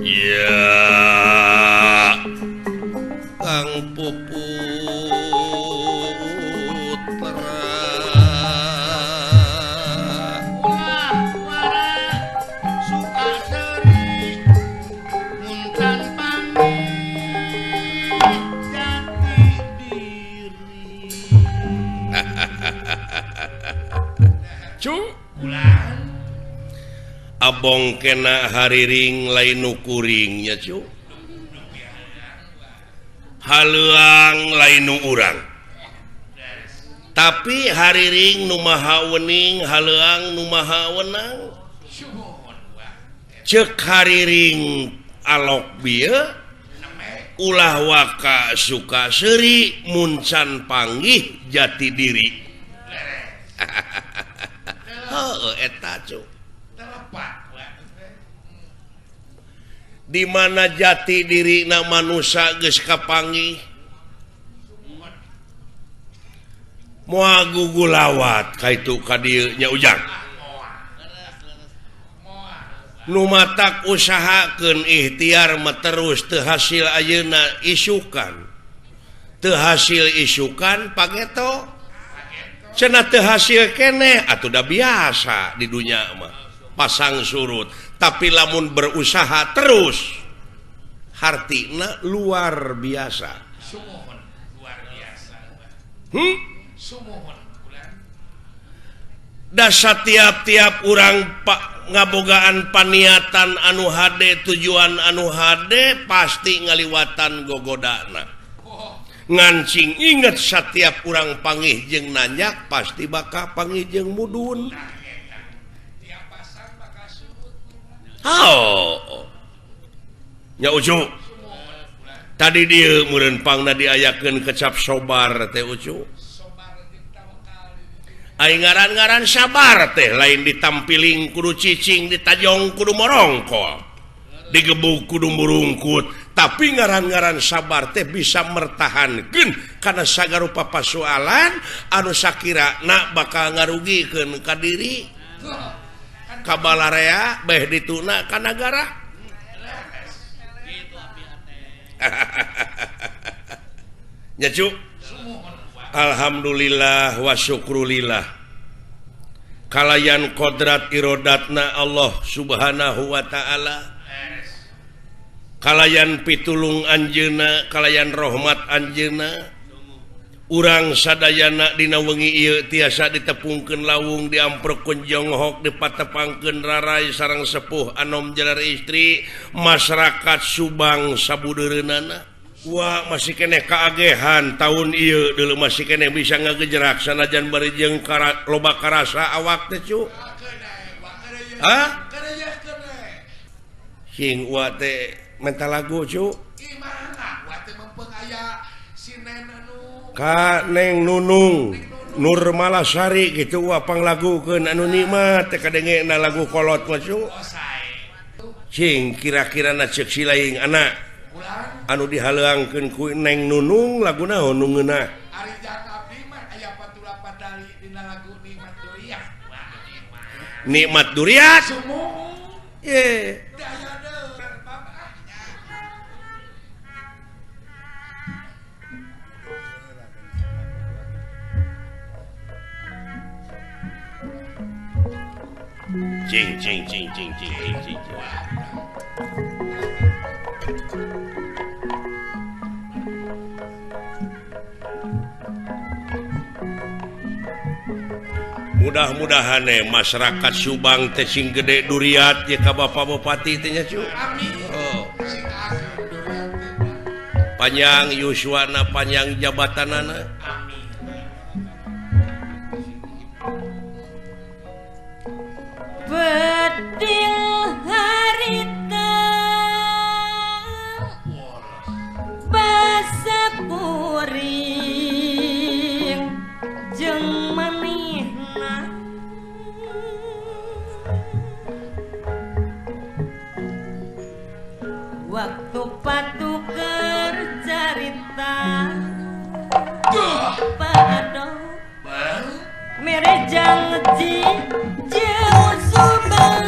S1: ya Kang Puputra. Abong kena hariring lain nu kuring nya cu. Haleuang lain nu urang. Tapi hariring nu maha wening, haleuang nu maha wenang. Ceuk hariring alok bieu ulah waka suka seuri mun can panggih jati diri. Heuh eta cu. Di mana jati diri na manusia geus kapanggih moal gugulawat ka itu ka dieu nya ujang. Nu matak usahakeun ikhtiar mah terus teu hasil ayeuna isukan. Teu hasil isukan pageto. Cenah teu hasil keneh atuh da biasa di dunya mah. Pasang surut. Tapi lamun berusaha terus hartina luar biasa.
S2: Sumuhun luar biasa. Sumuhun
S1: Da satiap-tiap urang ngabogaan paniatan anu hade tujuan anu hade pasti ngaliwatan gogodana. Ngancing inget satiap urang pangih jeung nanyak pasti bakal pangih jeung mudun. Oh. Nya Ucu. Tadi dieu meureun pangna diayakeun kecap sobar teh Ucu. Ai ngaran-ngaran sabar teh lain ditampiling kudu cicing, ditajong kudu morongkol, digebuk kudu murungkut. Tapi ngaran-ngaran sabar teh bisa mertahankeun kana sagarupa pasualan anu sakirana bakal ngarugikeun ka diri. Kabalarea beh dituna ka nagara. Nya cu. Alhamdulillah wa syukrulillah. Kalayan kodrat irodatna Allah Subhanahu wa ta'ala. Kalayan pitulung anjeunna, kalayan rahmat anjeunna. Urang sadayana dina wengi ieu tiasa ditepungkeun lawung, diamperkeun jonghok, dipatepangkeun rarai sareng sepuh anom jalar istri, masyarakat Subang sabudeureunana. Wah masih keneh kaagehan tahun ieu deuleu masih keneh bisa ngagejerak sanajan bari jeung loba karasa awak teh cu. Hah? Sing wa teh menta lagu cu. Ka Neng Nunung Nurmalasari gitu wa panglagukeun anu nikmat teh kadengena lagu kolot mah cu. Sing kira-kirana ceuk si laing anak anu dihaleuangkeun ku Neng Nunung lagu naon nu ngeunah.
S2: Ari jang abdi mah aya 48 dali dina lagu Nikmat Duriat.
S1: Nikmat Duriat.
S2: Sumuhun.
S1: Ye. Cing cing cing cing cing cing cing. Mudah-mudahan masyarakat Subang teh sing gede duriat ya ka Bapak Bupati teh nya cu.
S2: Amin.
S1: Oh. Panjang yuswana, panjang jabatanana.
S2: Amin.
S3: Bedil harita basa kuring jeung manehna waktu patuker carita pado mere janji jeung Subang.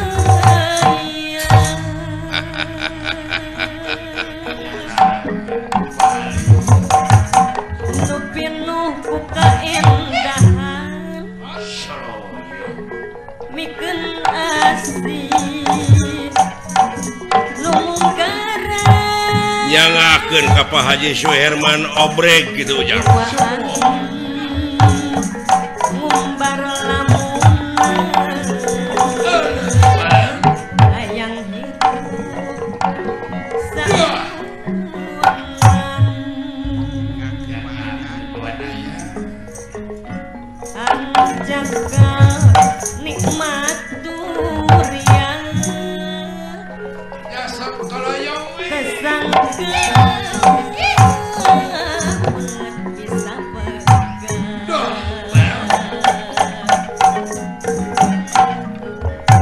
S3: Nu pinuh ku kaendahan mikeun asih lumunggaran
S1: nyangakeun ka Pak Haji Suherman obreg gitu ujang.
S3: Ngumbar lamun hayang hirup saunan anu jaga nikmat durian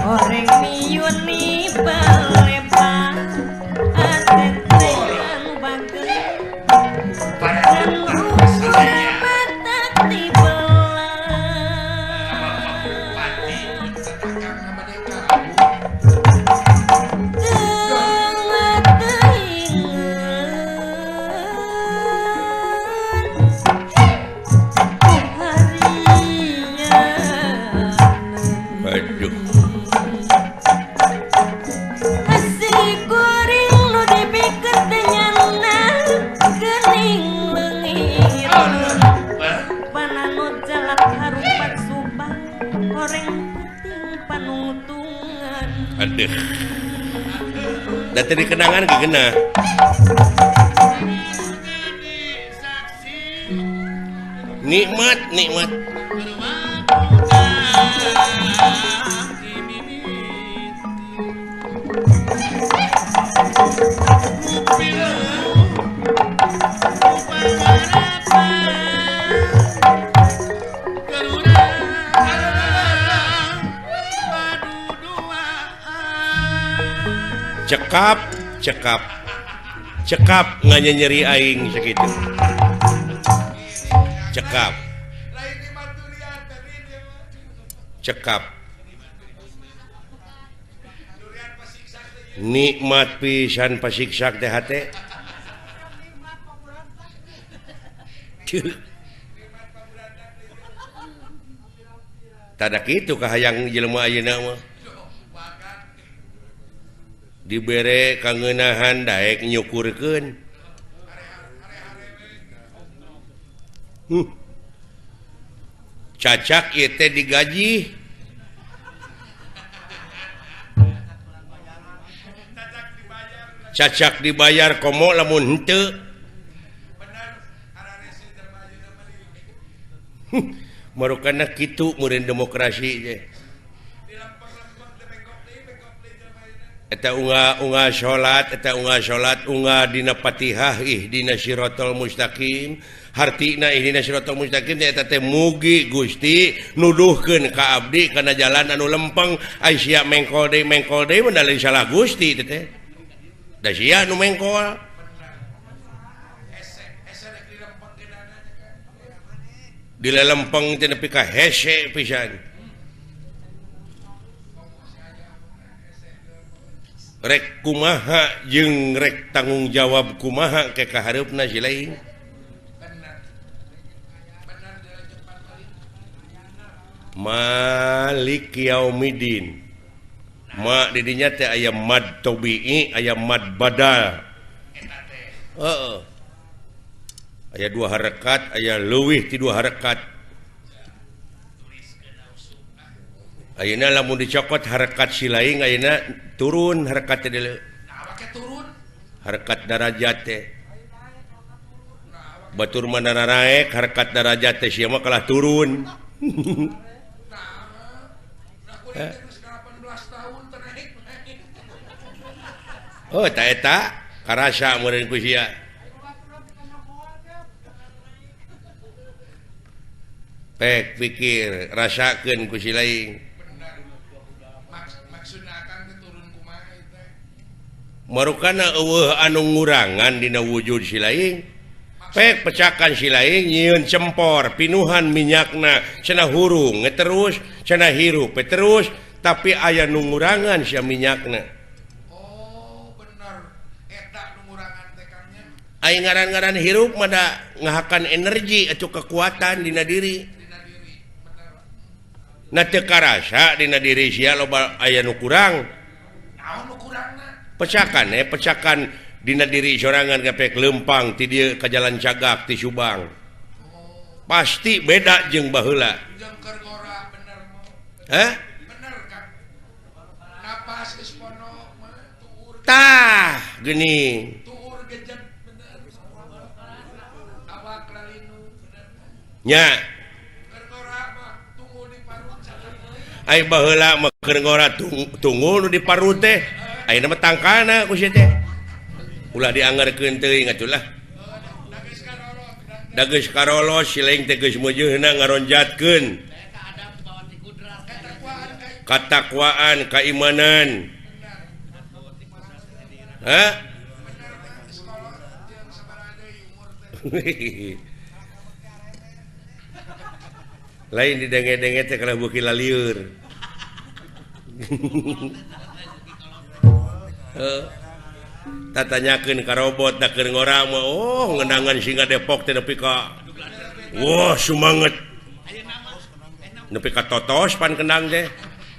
S3: Oreng miyuni balepa atetean bagel
S1: Aduh. Da teu dikenangan gegenah. Nikmat, nikmat. Cekap, cekap, cekap nganyeri aing segitu. Cekap, cekap. Nikmat pisan pasiksak teh hate. Tada kitu kahayang jelema ayeuna mah. Dibere kangeunahan daek nyukurkeun. Cacak ieu teh digaji. Cacak dibayar komo lamun henteu. Marukana kitu meureun demokrasi teh. Eta unga salat, eta unga salat, unga dina Fatihah ihdina siratal mustaqim. Hartina ihdina siratal mustaqim teh eta teh mugi Gusti nuduhkeun ka abdi kana jalan anu lempeng. Ai sia mengkol deui mun lain salah Gusti teh teh. Da sia nu mengkol. Dilelempeng teh nepi ka hese pisan. Rek kumaha jeung rek tanggung jawab kumaha ke kahareupna si lain. Malik yaumidin. Ma di dinya teh aya mad tabi'i, aya mad badal. Heeh. Aya dua harakat, aya leuwih ti dua harakat. Ayeuna lamun dicokot harakat si lain ayeuna turun harakat teh deuleu.
S2: Turun
S1: harakat darajat teh. Batur mah naraek harakat darajat teh sia mah kalah turun. Oh ta eta karasa meureun ku sia. Pek pikir rasakeun ku si lain. Marukana eueuh anu ngurangan dina wujud si lain. Pek pecakan si lain nyieun cempor pinuhan minyakna cenah hurung terus cenah hirup terus tapi aya nu ngurangan sia minyakna.
S2: Oh bener eta nu ngurangan teh Kang nya.
S1: Ai ngaran-ngaran hirup mah da ngahakan energi atau kekuatan dina diri.
S2: Dina diri bener.
S1: Na teu karasa dina diri sia loba aya nu kurang.
S2: Naon nu kurangna?
S1: Pecakan pecakan dina diri sorangan gepek lempang ti dieu ka Jalan Cagak ti Subang. Pasti beda jeung baheula.
S2: Jeung keur ngora bener.
S1: Hah?
S2: Bener Kang. Napas geus pono mah tuur.
S1: Tah, geuning.
S2: Tuur gejet bener. Awak lalinu bener.
S1: Nya.
S2: Keur ngora mah tunggu di parut sakeun.
S1: Ai baheula mah keur ngora tunggu nu di parut teh. Ayeuna mah tangkana ku sia teh. Ulah dianggarkeun teuing atuh lah. Da geus karolos si lain teh geus meujeuhna ngaronjatkeun. Katakwaan, keimanan. Hah? Lain didenge-denge teh kalah beuki lalieur. Tatanyakeun ka robot da keur ngora mah oh ngendangan singa Depok teh nepi ka wah sumanget nepi ka totos pan kendang teh.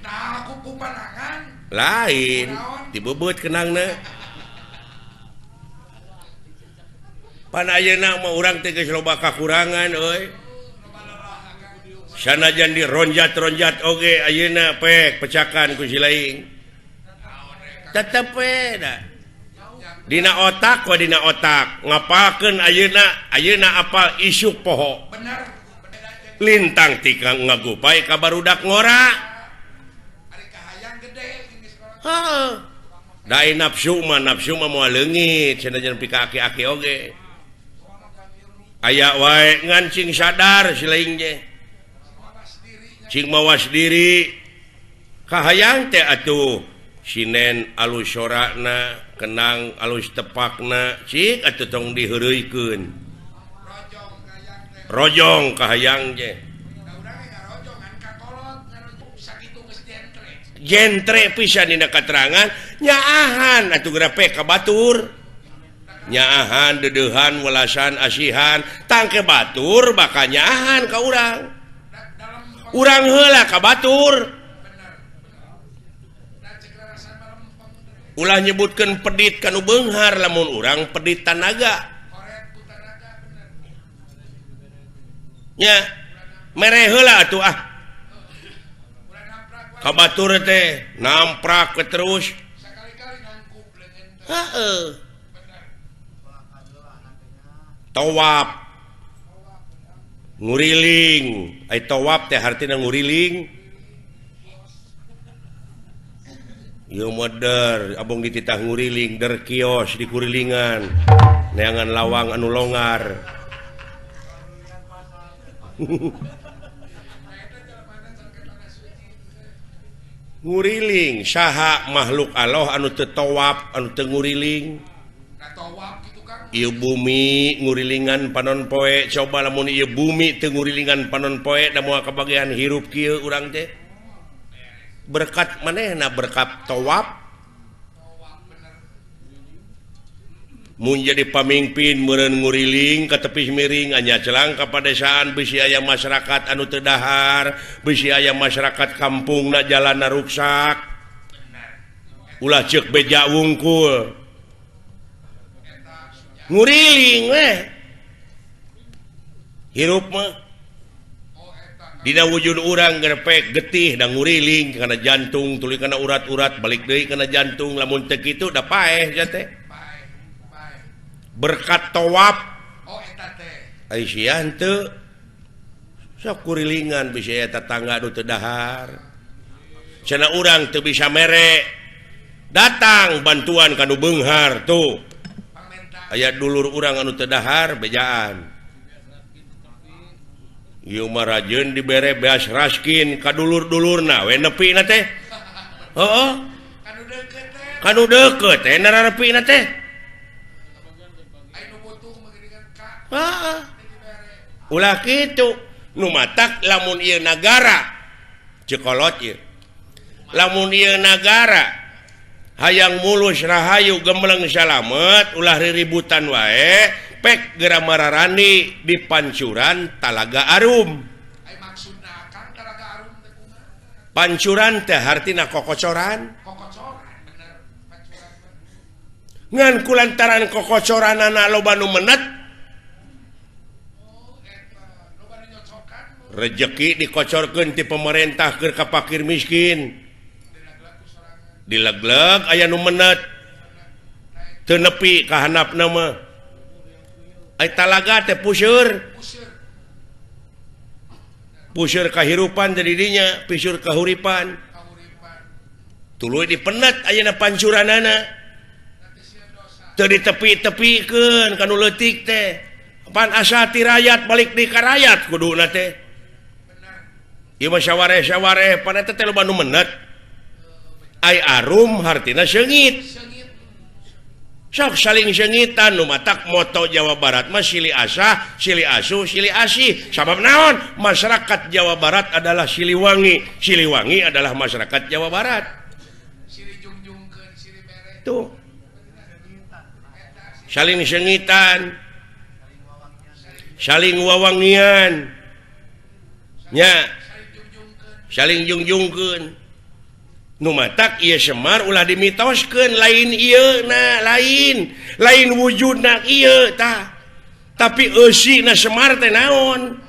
S2: Nah ku panangan
S1: lain dibebeut kendangna. Pan ayeuna mah urang teh geus loba kakurangan euy. Sanajan dironjat-ronjat oge ayeuna pek pecakan ku si lain. Tetep we da. Dina otak wa dina otak ngapalkeun ayeuna ayeuna apal isuk poho.
S2: Bener.
S1: Lintang tikang ngagupai ka barudak ngora.
S2: Ari kahayang gede geus ngora.
S1: Heeh. Da nafsu mah moal leungit sanajan pika aki-aki oge. Aya wae ngan cing sadar si lain ge. Cing mawas diri. Kahayang teh atuh sinen alus sorakna kenang alus tepakna cik atuh tong diheureuykeun. Rojong kahayang ge. Jentre pisan dina katerangan nyaahan atuh geura pek ka batur. Nyaahan deudeuhan welasan asihan tangke batur bakal nyaahan ka urang. Urang heula ka batur. Ulah nyebutkeun pedit kanu beunghar lamun urang pedit tanaga. Nya mere heula atuh ah. Ka batur teh namprak we terus. Heeh. Tawaf nguriling, ai tawaf teh hartina nguriling. Ieu meder abong dititah nguriling der kios di kurilingan neangan lawang anu longar. Nguriling saha makhluk Allah anu teu tawaf anu teu nguriling. Ieu bumi ngurilingan panon poe, coba lamun ieu bumi teu ngurilingan panon poe da moal kabagian hirup kieu urang teh. Berkat manehna berkat tawaf. Mun jadi pamimpin meureun nguriling ka tepis miring anya celang ka padesaan bisi aya masyarakat anu teu dahar, bisi aya masyarakat kampungna jalanna ruksak. Ulah ceuk beja wungkul. Nguriling weh. Hirup mah dina wujud urang gerpek getih da nguriling kana jantung tuluy kana urat-urat balik deui kana jantung lamun teu kitu da paeh sia teh. Berkat tawaf.
S2: Oh eta teh.
S1: Ai sia henteu sok kurilingan bisi aya tatangga nu teu dahar. Cenah urang teu bisa mere. Datang bantuan ka nu beunghar tuh. Aya dulur urang anu teu dahar bejaan. Ieu mah rajeun dibere beas raskin ka dulur-dulurna we nepina teh. Heeh. Kanu deukeut teh nararepina teh. Heeh. Ulah kitu nu matak lamun ieu nagara cekolot ieu. Lamun ieu nagara hayang mulus rahayu gemleng salamet ulah riributan wae pek geura mararani di pancuran Talaga Arum. Pancuran teh hartina kokocoran. Ngan kulantaran kokocoranana loba nu menet rejeki dikocorkeun ti pemerintah keur ka fakir miskin. Dilegleg aya nu menet teu nepi ka handapna mah. Ai talaga teh puseur. Puseur kahirupan teh di dinya, piseur kahuripan. Tuluy dipenet ayeuna pancuranana. Teu ditepi-tepikeun ka nu leutik teh. Pan asa ti rakyat balik deui ka rakyat kuduna teh. Ieu mah sawareh-sawareh pan eta teh loba nu menet. Ai arum hartina seungit. Sok saling seungitan nu matak moto Jawa Barat mah silih asah, silih asuh, silih asih. Sabab naon? Masyarakat Jawa Barat adalah Siliwangi. Siliwangi adalah masyarakat Jawa Barat.
S2: Silih jungjungkeun, silih bere.
S1: Tuh. Saling seungitan. Saling wawangian. Nya. Saling jungjungkeun. Nu matak ieu Semar ulah dimitoskeun lain ieu na lain lain wujudna ieu tah tapi eusina Semar teh naon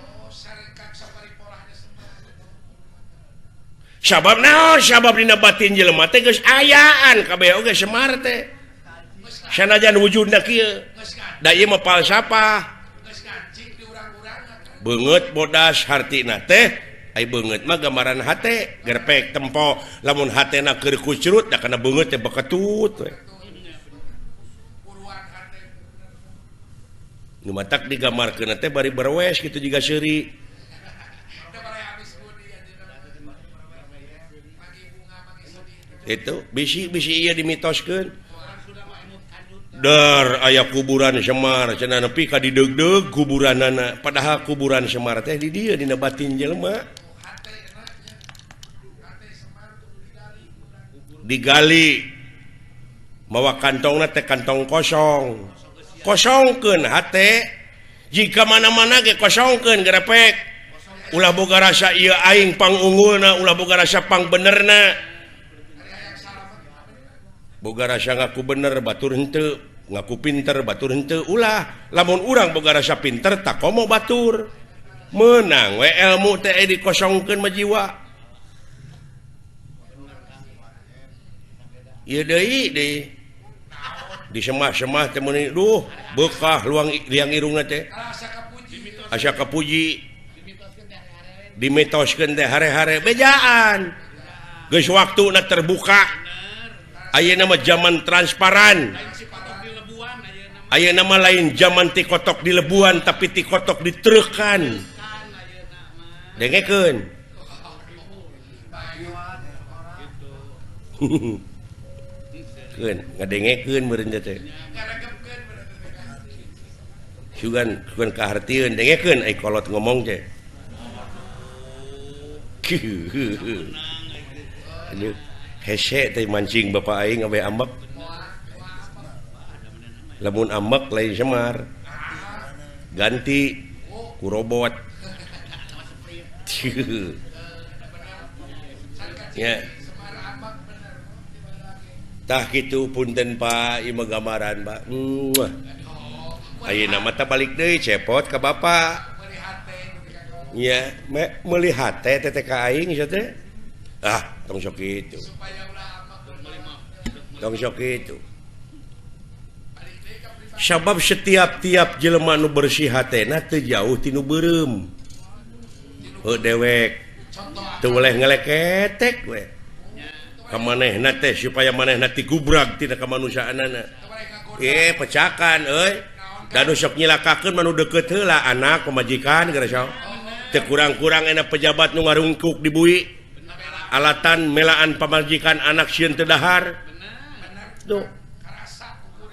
S1: sabab naon sabab dina batin jelema teh geus ayaan kabeh oge Semar teh sanajan wujudna kieu da ieu mah falsafah beungeut bodas hartina teh ai beungeut mah gambaran hate gerpek tempo lamun hatena keur kucrut da kana beungeut teh beketut we. Nu matak digambarkeun teh bari berwes kitu jiga seuri. Itu bisi-bisi ieu dimitoskeun. Dar aya kuburan Semar cenah nepi ka dideugdeug kuburanana padahal kuburan Semar teh di dieu dina batin jelema. Digali mawa kantongna teh kantong kosong. Kosongkeun hate jika mana-mana ge kosongkeun gerepek. Ulah boga rasa ieu aing pangunggulna, ulah boga rasa pangbenerna. Boga rasa ngaku bener batur henteu, ngaku pinter batur henteu, ulah. Lamun urang boga rasa pinter tak komo batur. Menang we ilmu teh dikosongkeun mah jiwa. Ieu deui deui. Disemah-semah teh meuni duh beukah luang liang irungna teh. Asa kapuji. Dimitoskeun teh hare-hare bejaan. Geus waktuna terbuka. Ayeuna mah zaman transparan. Ayeuna mah lain zaman ti kotok di lebuan tapi ti kotok di treukan. Dengekeun. Keun ngadengekeun meureun teh. Sugan sugan kahartieun dengekeun ai kolot ngomong teh. Aduh, hese teh mancing bapak aing abe ambek. Lamun ambek lain Semar. Ganti ku robot. Ya. Tah kitu punten Pak, ieu mah gambaran Pak. Ayeuna mah tah balik deui cepot ka bapak. Ya, meuli hate teh ka aing sia teh. Ah, tong sok kitu. Tong sok kitu. Sabab setiap-tiap jelema nu bersih hatena teu jauh ti nu beureum. Heuh dewek. Teu boleh ngeleketek we. Ka manehna teh supaya manehna tigubrag tina kamanusiaanana. Pecakan euy. Da nu sok nyilakakeun mah nu deukeut heula anak pamajikan geura sok. Teu kurang-kurang enak pejabat nu ngarungkuk di bui. Alatan melaan pamajikan anak sieun teu dahar. Tuh.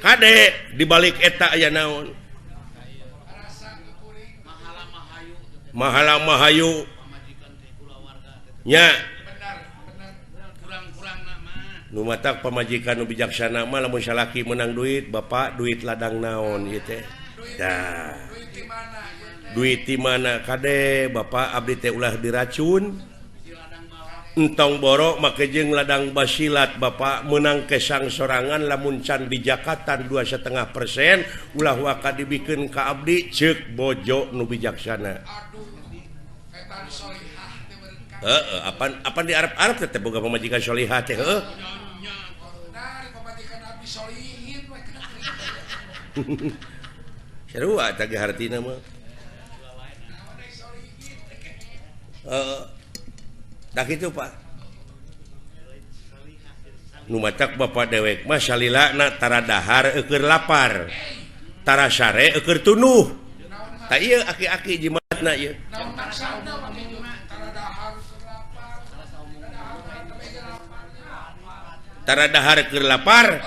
S1: Kade dibalik eta aya naon? Mahala mahayu. Nya. Nu matak pamajikan nu bijaksana mah lamun salaki menang duit, bapak duit ladang naon ieu teh. Tah. Duit di mana kade bapak abdi teh ulah diracun. Entong borok make jeung ladang basilat bapak menang kesang sorangan lamun can di jakatan 2,5% ulah waka dibikeun ka abdi ceuk bojo nu bijaksana. Heeh, apan apan di Arab-Arab teh boga pamajikan sholihah teh heuh. Sarua tah ge hartina mah. Heeh. Dah kitu Pak. Nu matak bapak dewek mah salilana tara dahar eueur lapar. Tara sare eueur tunuh. Tah ieu aki-aki jimatna ieu. Tara dahar keur lapar.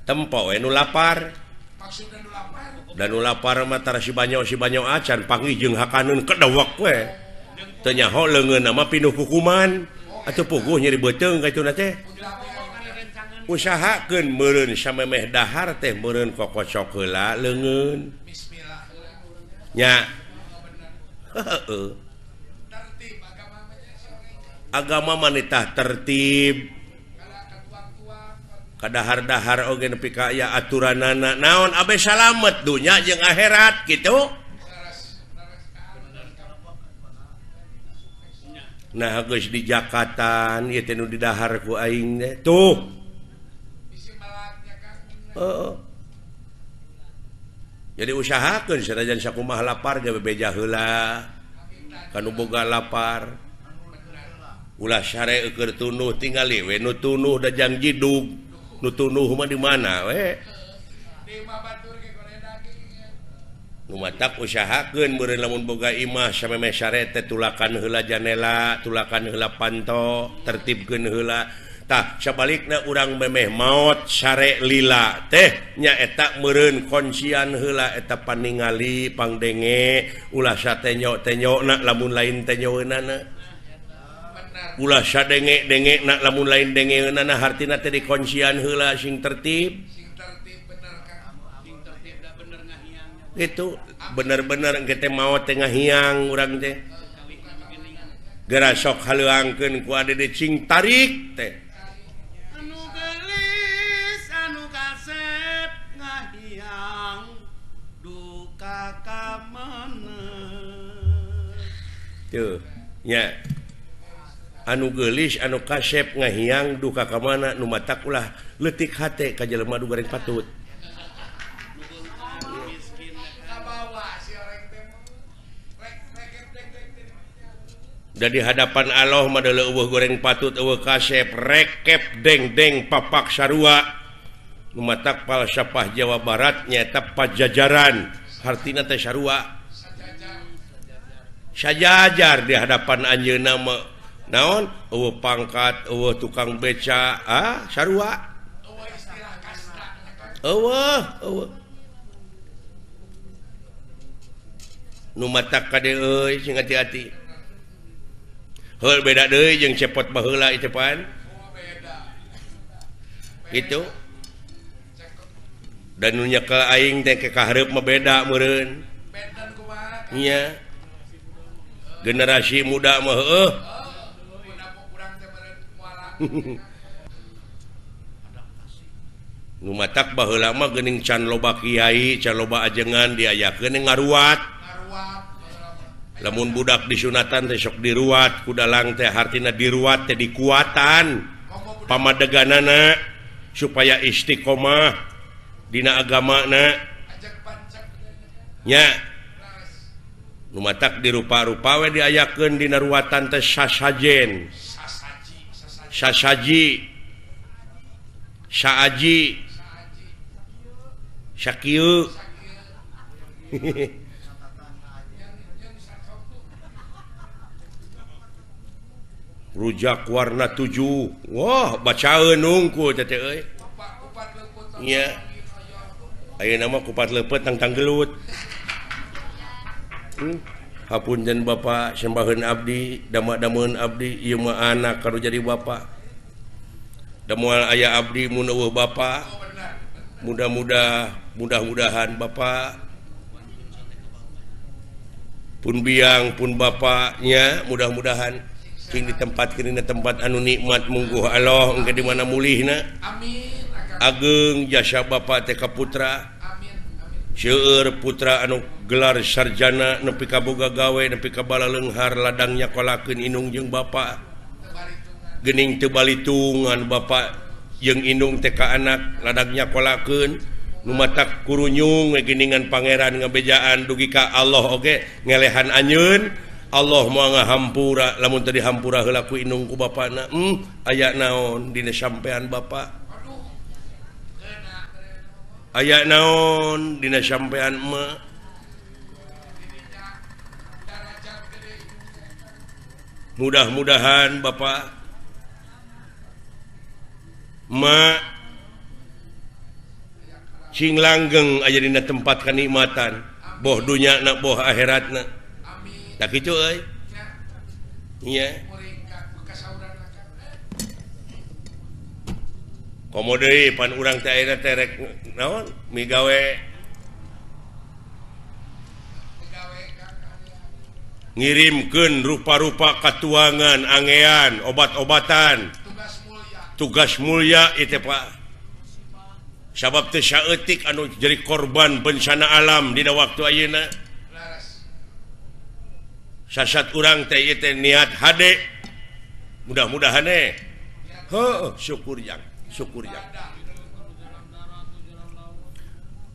S1: Tempo we nu lapar. Da nu lapar mah tara si banyo acan panggih jeung hakaneun kedewek we. Teu nyaho leungeunna mah pinuh kukuman atuh puguh nyeri beuteung ka ituna teh. Usahakeun meureun samemeh dahar teh meureun kokocok heula leungeun. Nya. Heeh. Agama manitah tertib. Kadahar-dahar oge nepi ka aya aturanana naon abe salamet dunya jeung akhirat kitu. Nah geus di Jakatan ieu teh nu didahar ku aing teh tuh. Heeh. Jadi usahakeun sanajan sakumaha lapar ge bebeja heula. Kanu boga lapar. Ulah sare eueur tunuh tingali we nu tunuh da jang jidug. Nu tunuh mah di mana we? Nu matak usahakeun meureun lamun boga imah samemeh sare teh tulakan heula janela, tulakan heula panto, tertibkeun heula. Tah sabalikna urang memeh maot sare lila teh nyaeta meureun kuncian heula eta paningali pangdenge ulah satenyo-tenyona lamun lain tenyoeunana. Ulah sadenge-dengena lamun lain dengeunana hartina teh dikuncian heula sing tertib. Gitu bener-bener engke teh maot teh ngahiang urang teh. Geura sok haleuangkeun ku ade cing tarik teh.
S5: Anu geulis anu kasep ngahiang duka ka mana.
S1: Tuh nya. Anu geulis anu kasep ngahiang duka ka mana nu matak ulah leutik hate ka jelema nu goreng patut. Da di hadapan Allah mah eueuh goreng patut eueuh kasep rekep deng-deng papak sarua. Nu matak falsafah Jawa Barat nyaeta pajajaran hartina teh sarua. Sajajar di hadapan anjeunna mah naon eueuh pangkat eueuh tukang beca ah sarua. Eueuh eueuh nu matak kade euy sing hati-hati. Heul beda deui jeung cepot baheula ieu pan. Gitu. Dan nu nyekel aing teh ke kahareup mah beda meureun. Nya. Generasi muda mah heueuh. Nu matak baheula mah geuning can loba kiai, can loba ajengan diayakeun ngaruat. Lamun budak disunatan teh sok diruat ku dalang teh hartina diruat teh dikuatan pamadeganana supaya istiqomah dina agamana nya. Nu matak dirupa-rupa we diayakeun dina ruatan teh sasajen sasaji saaji sakieu. Rujak warna 7. Wah, bacaeun nungku teh euy. Nya. Ayeuna mah kupat leupeut tangtang gelut. Hapunten Bapak, sembaheun abdi, dama-dameun abdi, ieu mah anak karu jadi bapak. Da moal aya abdi mun eueuh bapak. Mudah-mudah, mudah-mudahan bapak pun biang pun bapaknya mudah-mudahan cing ditempatkeun dina tempat anu nikmat mungguh Allah engke di mana mulihna.
S2: Amin.
S1: Ageng jasa bapak teh ka putra.
S2: Amin. Amin.
S1: Seueur putra anu gelar sarjana nepi ka boga gawe nepi ka balaleunghar ladang nyakolakeun indung jeung bapak. Geuning teu balitungan bapak jeung indung teh ka anak ladang nyakolakeun nu matak kurunyung we geuningan pangeran ngabejaan dugi ka Allah oge ngelehan anjeun. Allah moal ngahampura lamun teu dihampura heula ku indung ku bapana. Aya naon dina sampean bapak? Aya naon dina sampean emak? Mudah-mudahan bapak emak cing langgeng aya dina tempat kanikmatan boh dunyana boh akhiratna. Tak kitu euy. Nya. Komo deui pan urang teh ayeuna teh rek naon migawe ngirimkeun rupa-rupa katuangan angean obat-obatan tugas mulia ieu teh Pak. Sabab teu saeutik anu jadi korban bencana alam dina waktu ayeuna. Sasat urang teh ieu teh niat hade mudah-mudahan eh heuh syukur jang syukur jang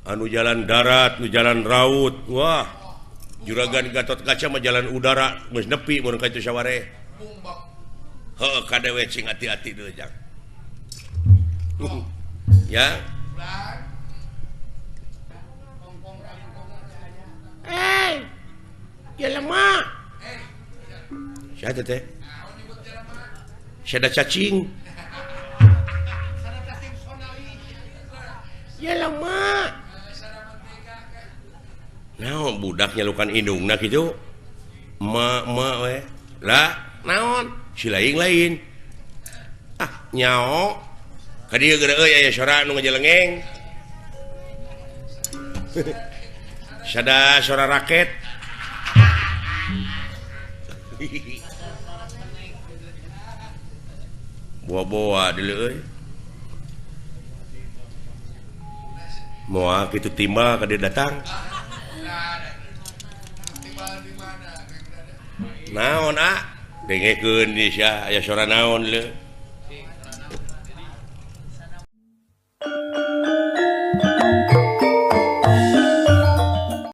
S1: anu jalan darat nu jalan raut wah juragan Gatot Kaca mah jalan udara geus nepi mun ka itu saware heuh kadewe cing hati-hati deui jang ya.
S4: Eh jelema
S1: siapa teh? Sada cacing.
S4: Jelema.
S1: Naon budak nyalukan indungna kitu? Ma ma we. Lah, naon? Si lain-lain. Ah, nyao. Ka dieu geura euy aya sora nu ngajelengeng. Sada suara raket. Boa-boa deuleu euy. Moal kitu timbal ka dieu datang. Naon ah? Dengekeun di sia aya suara naon leu.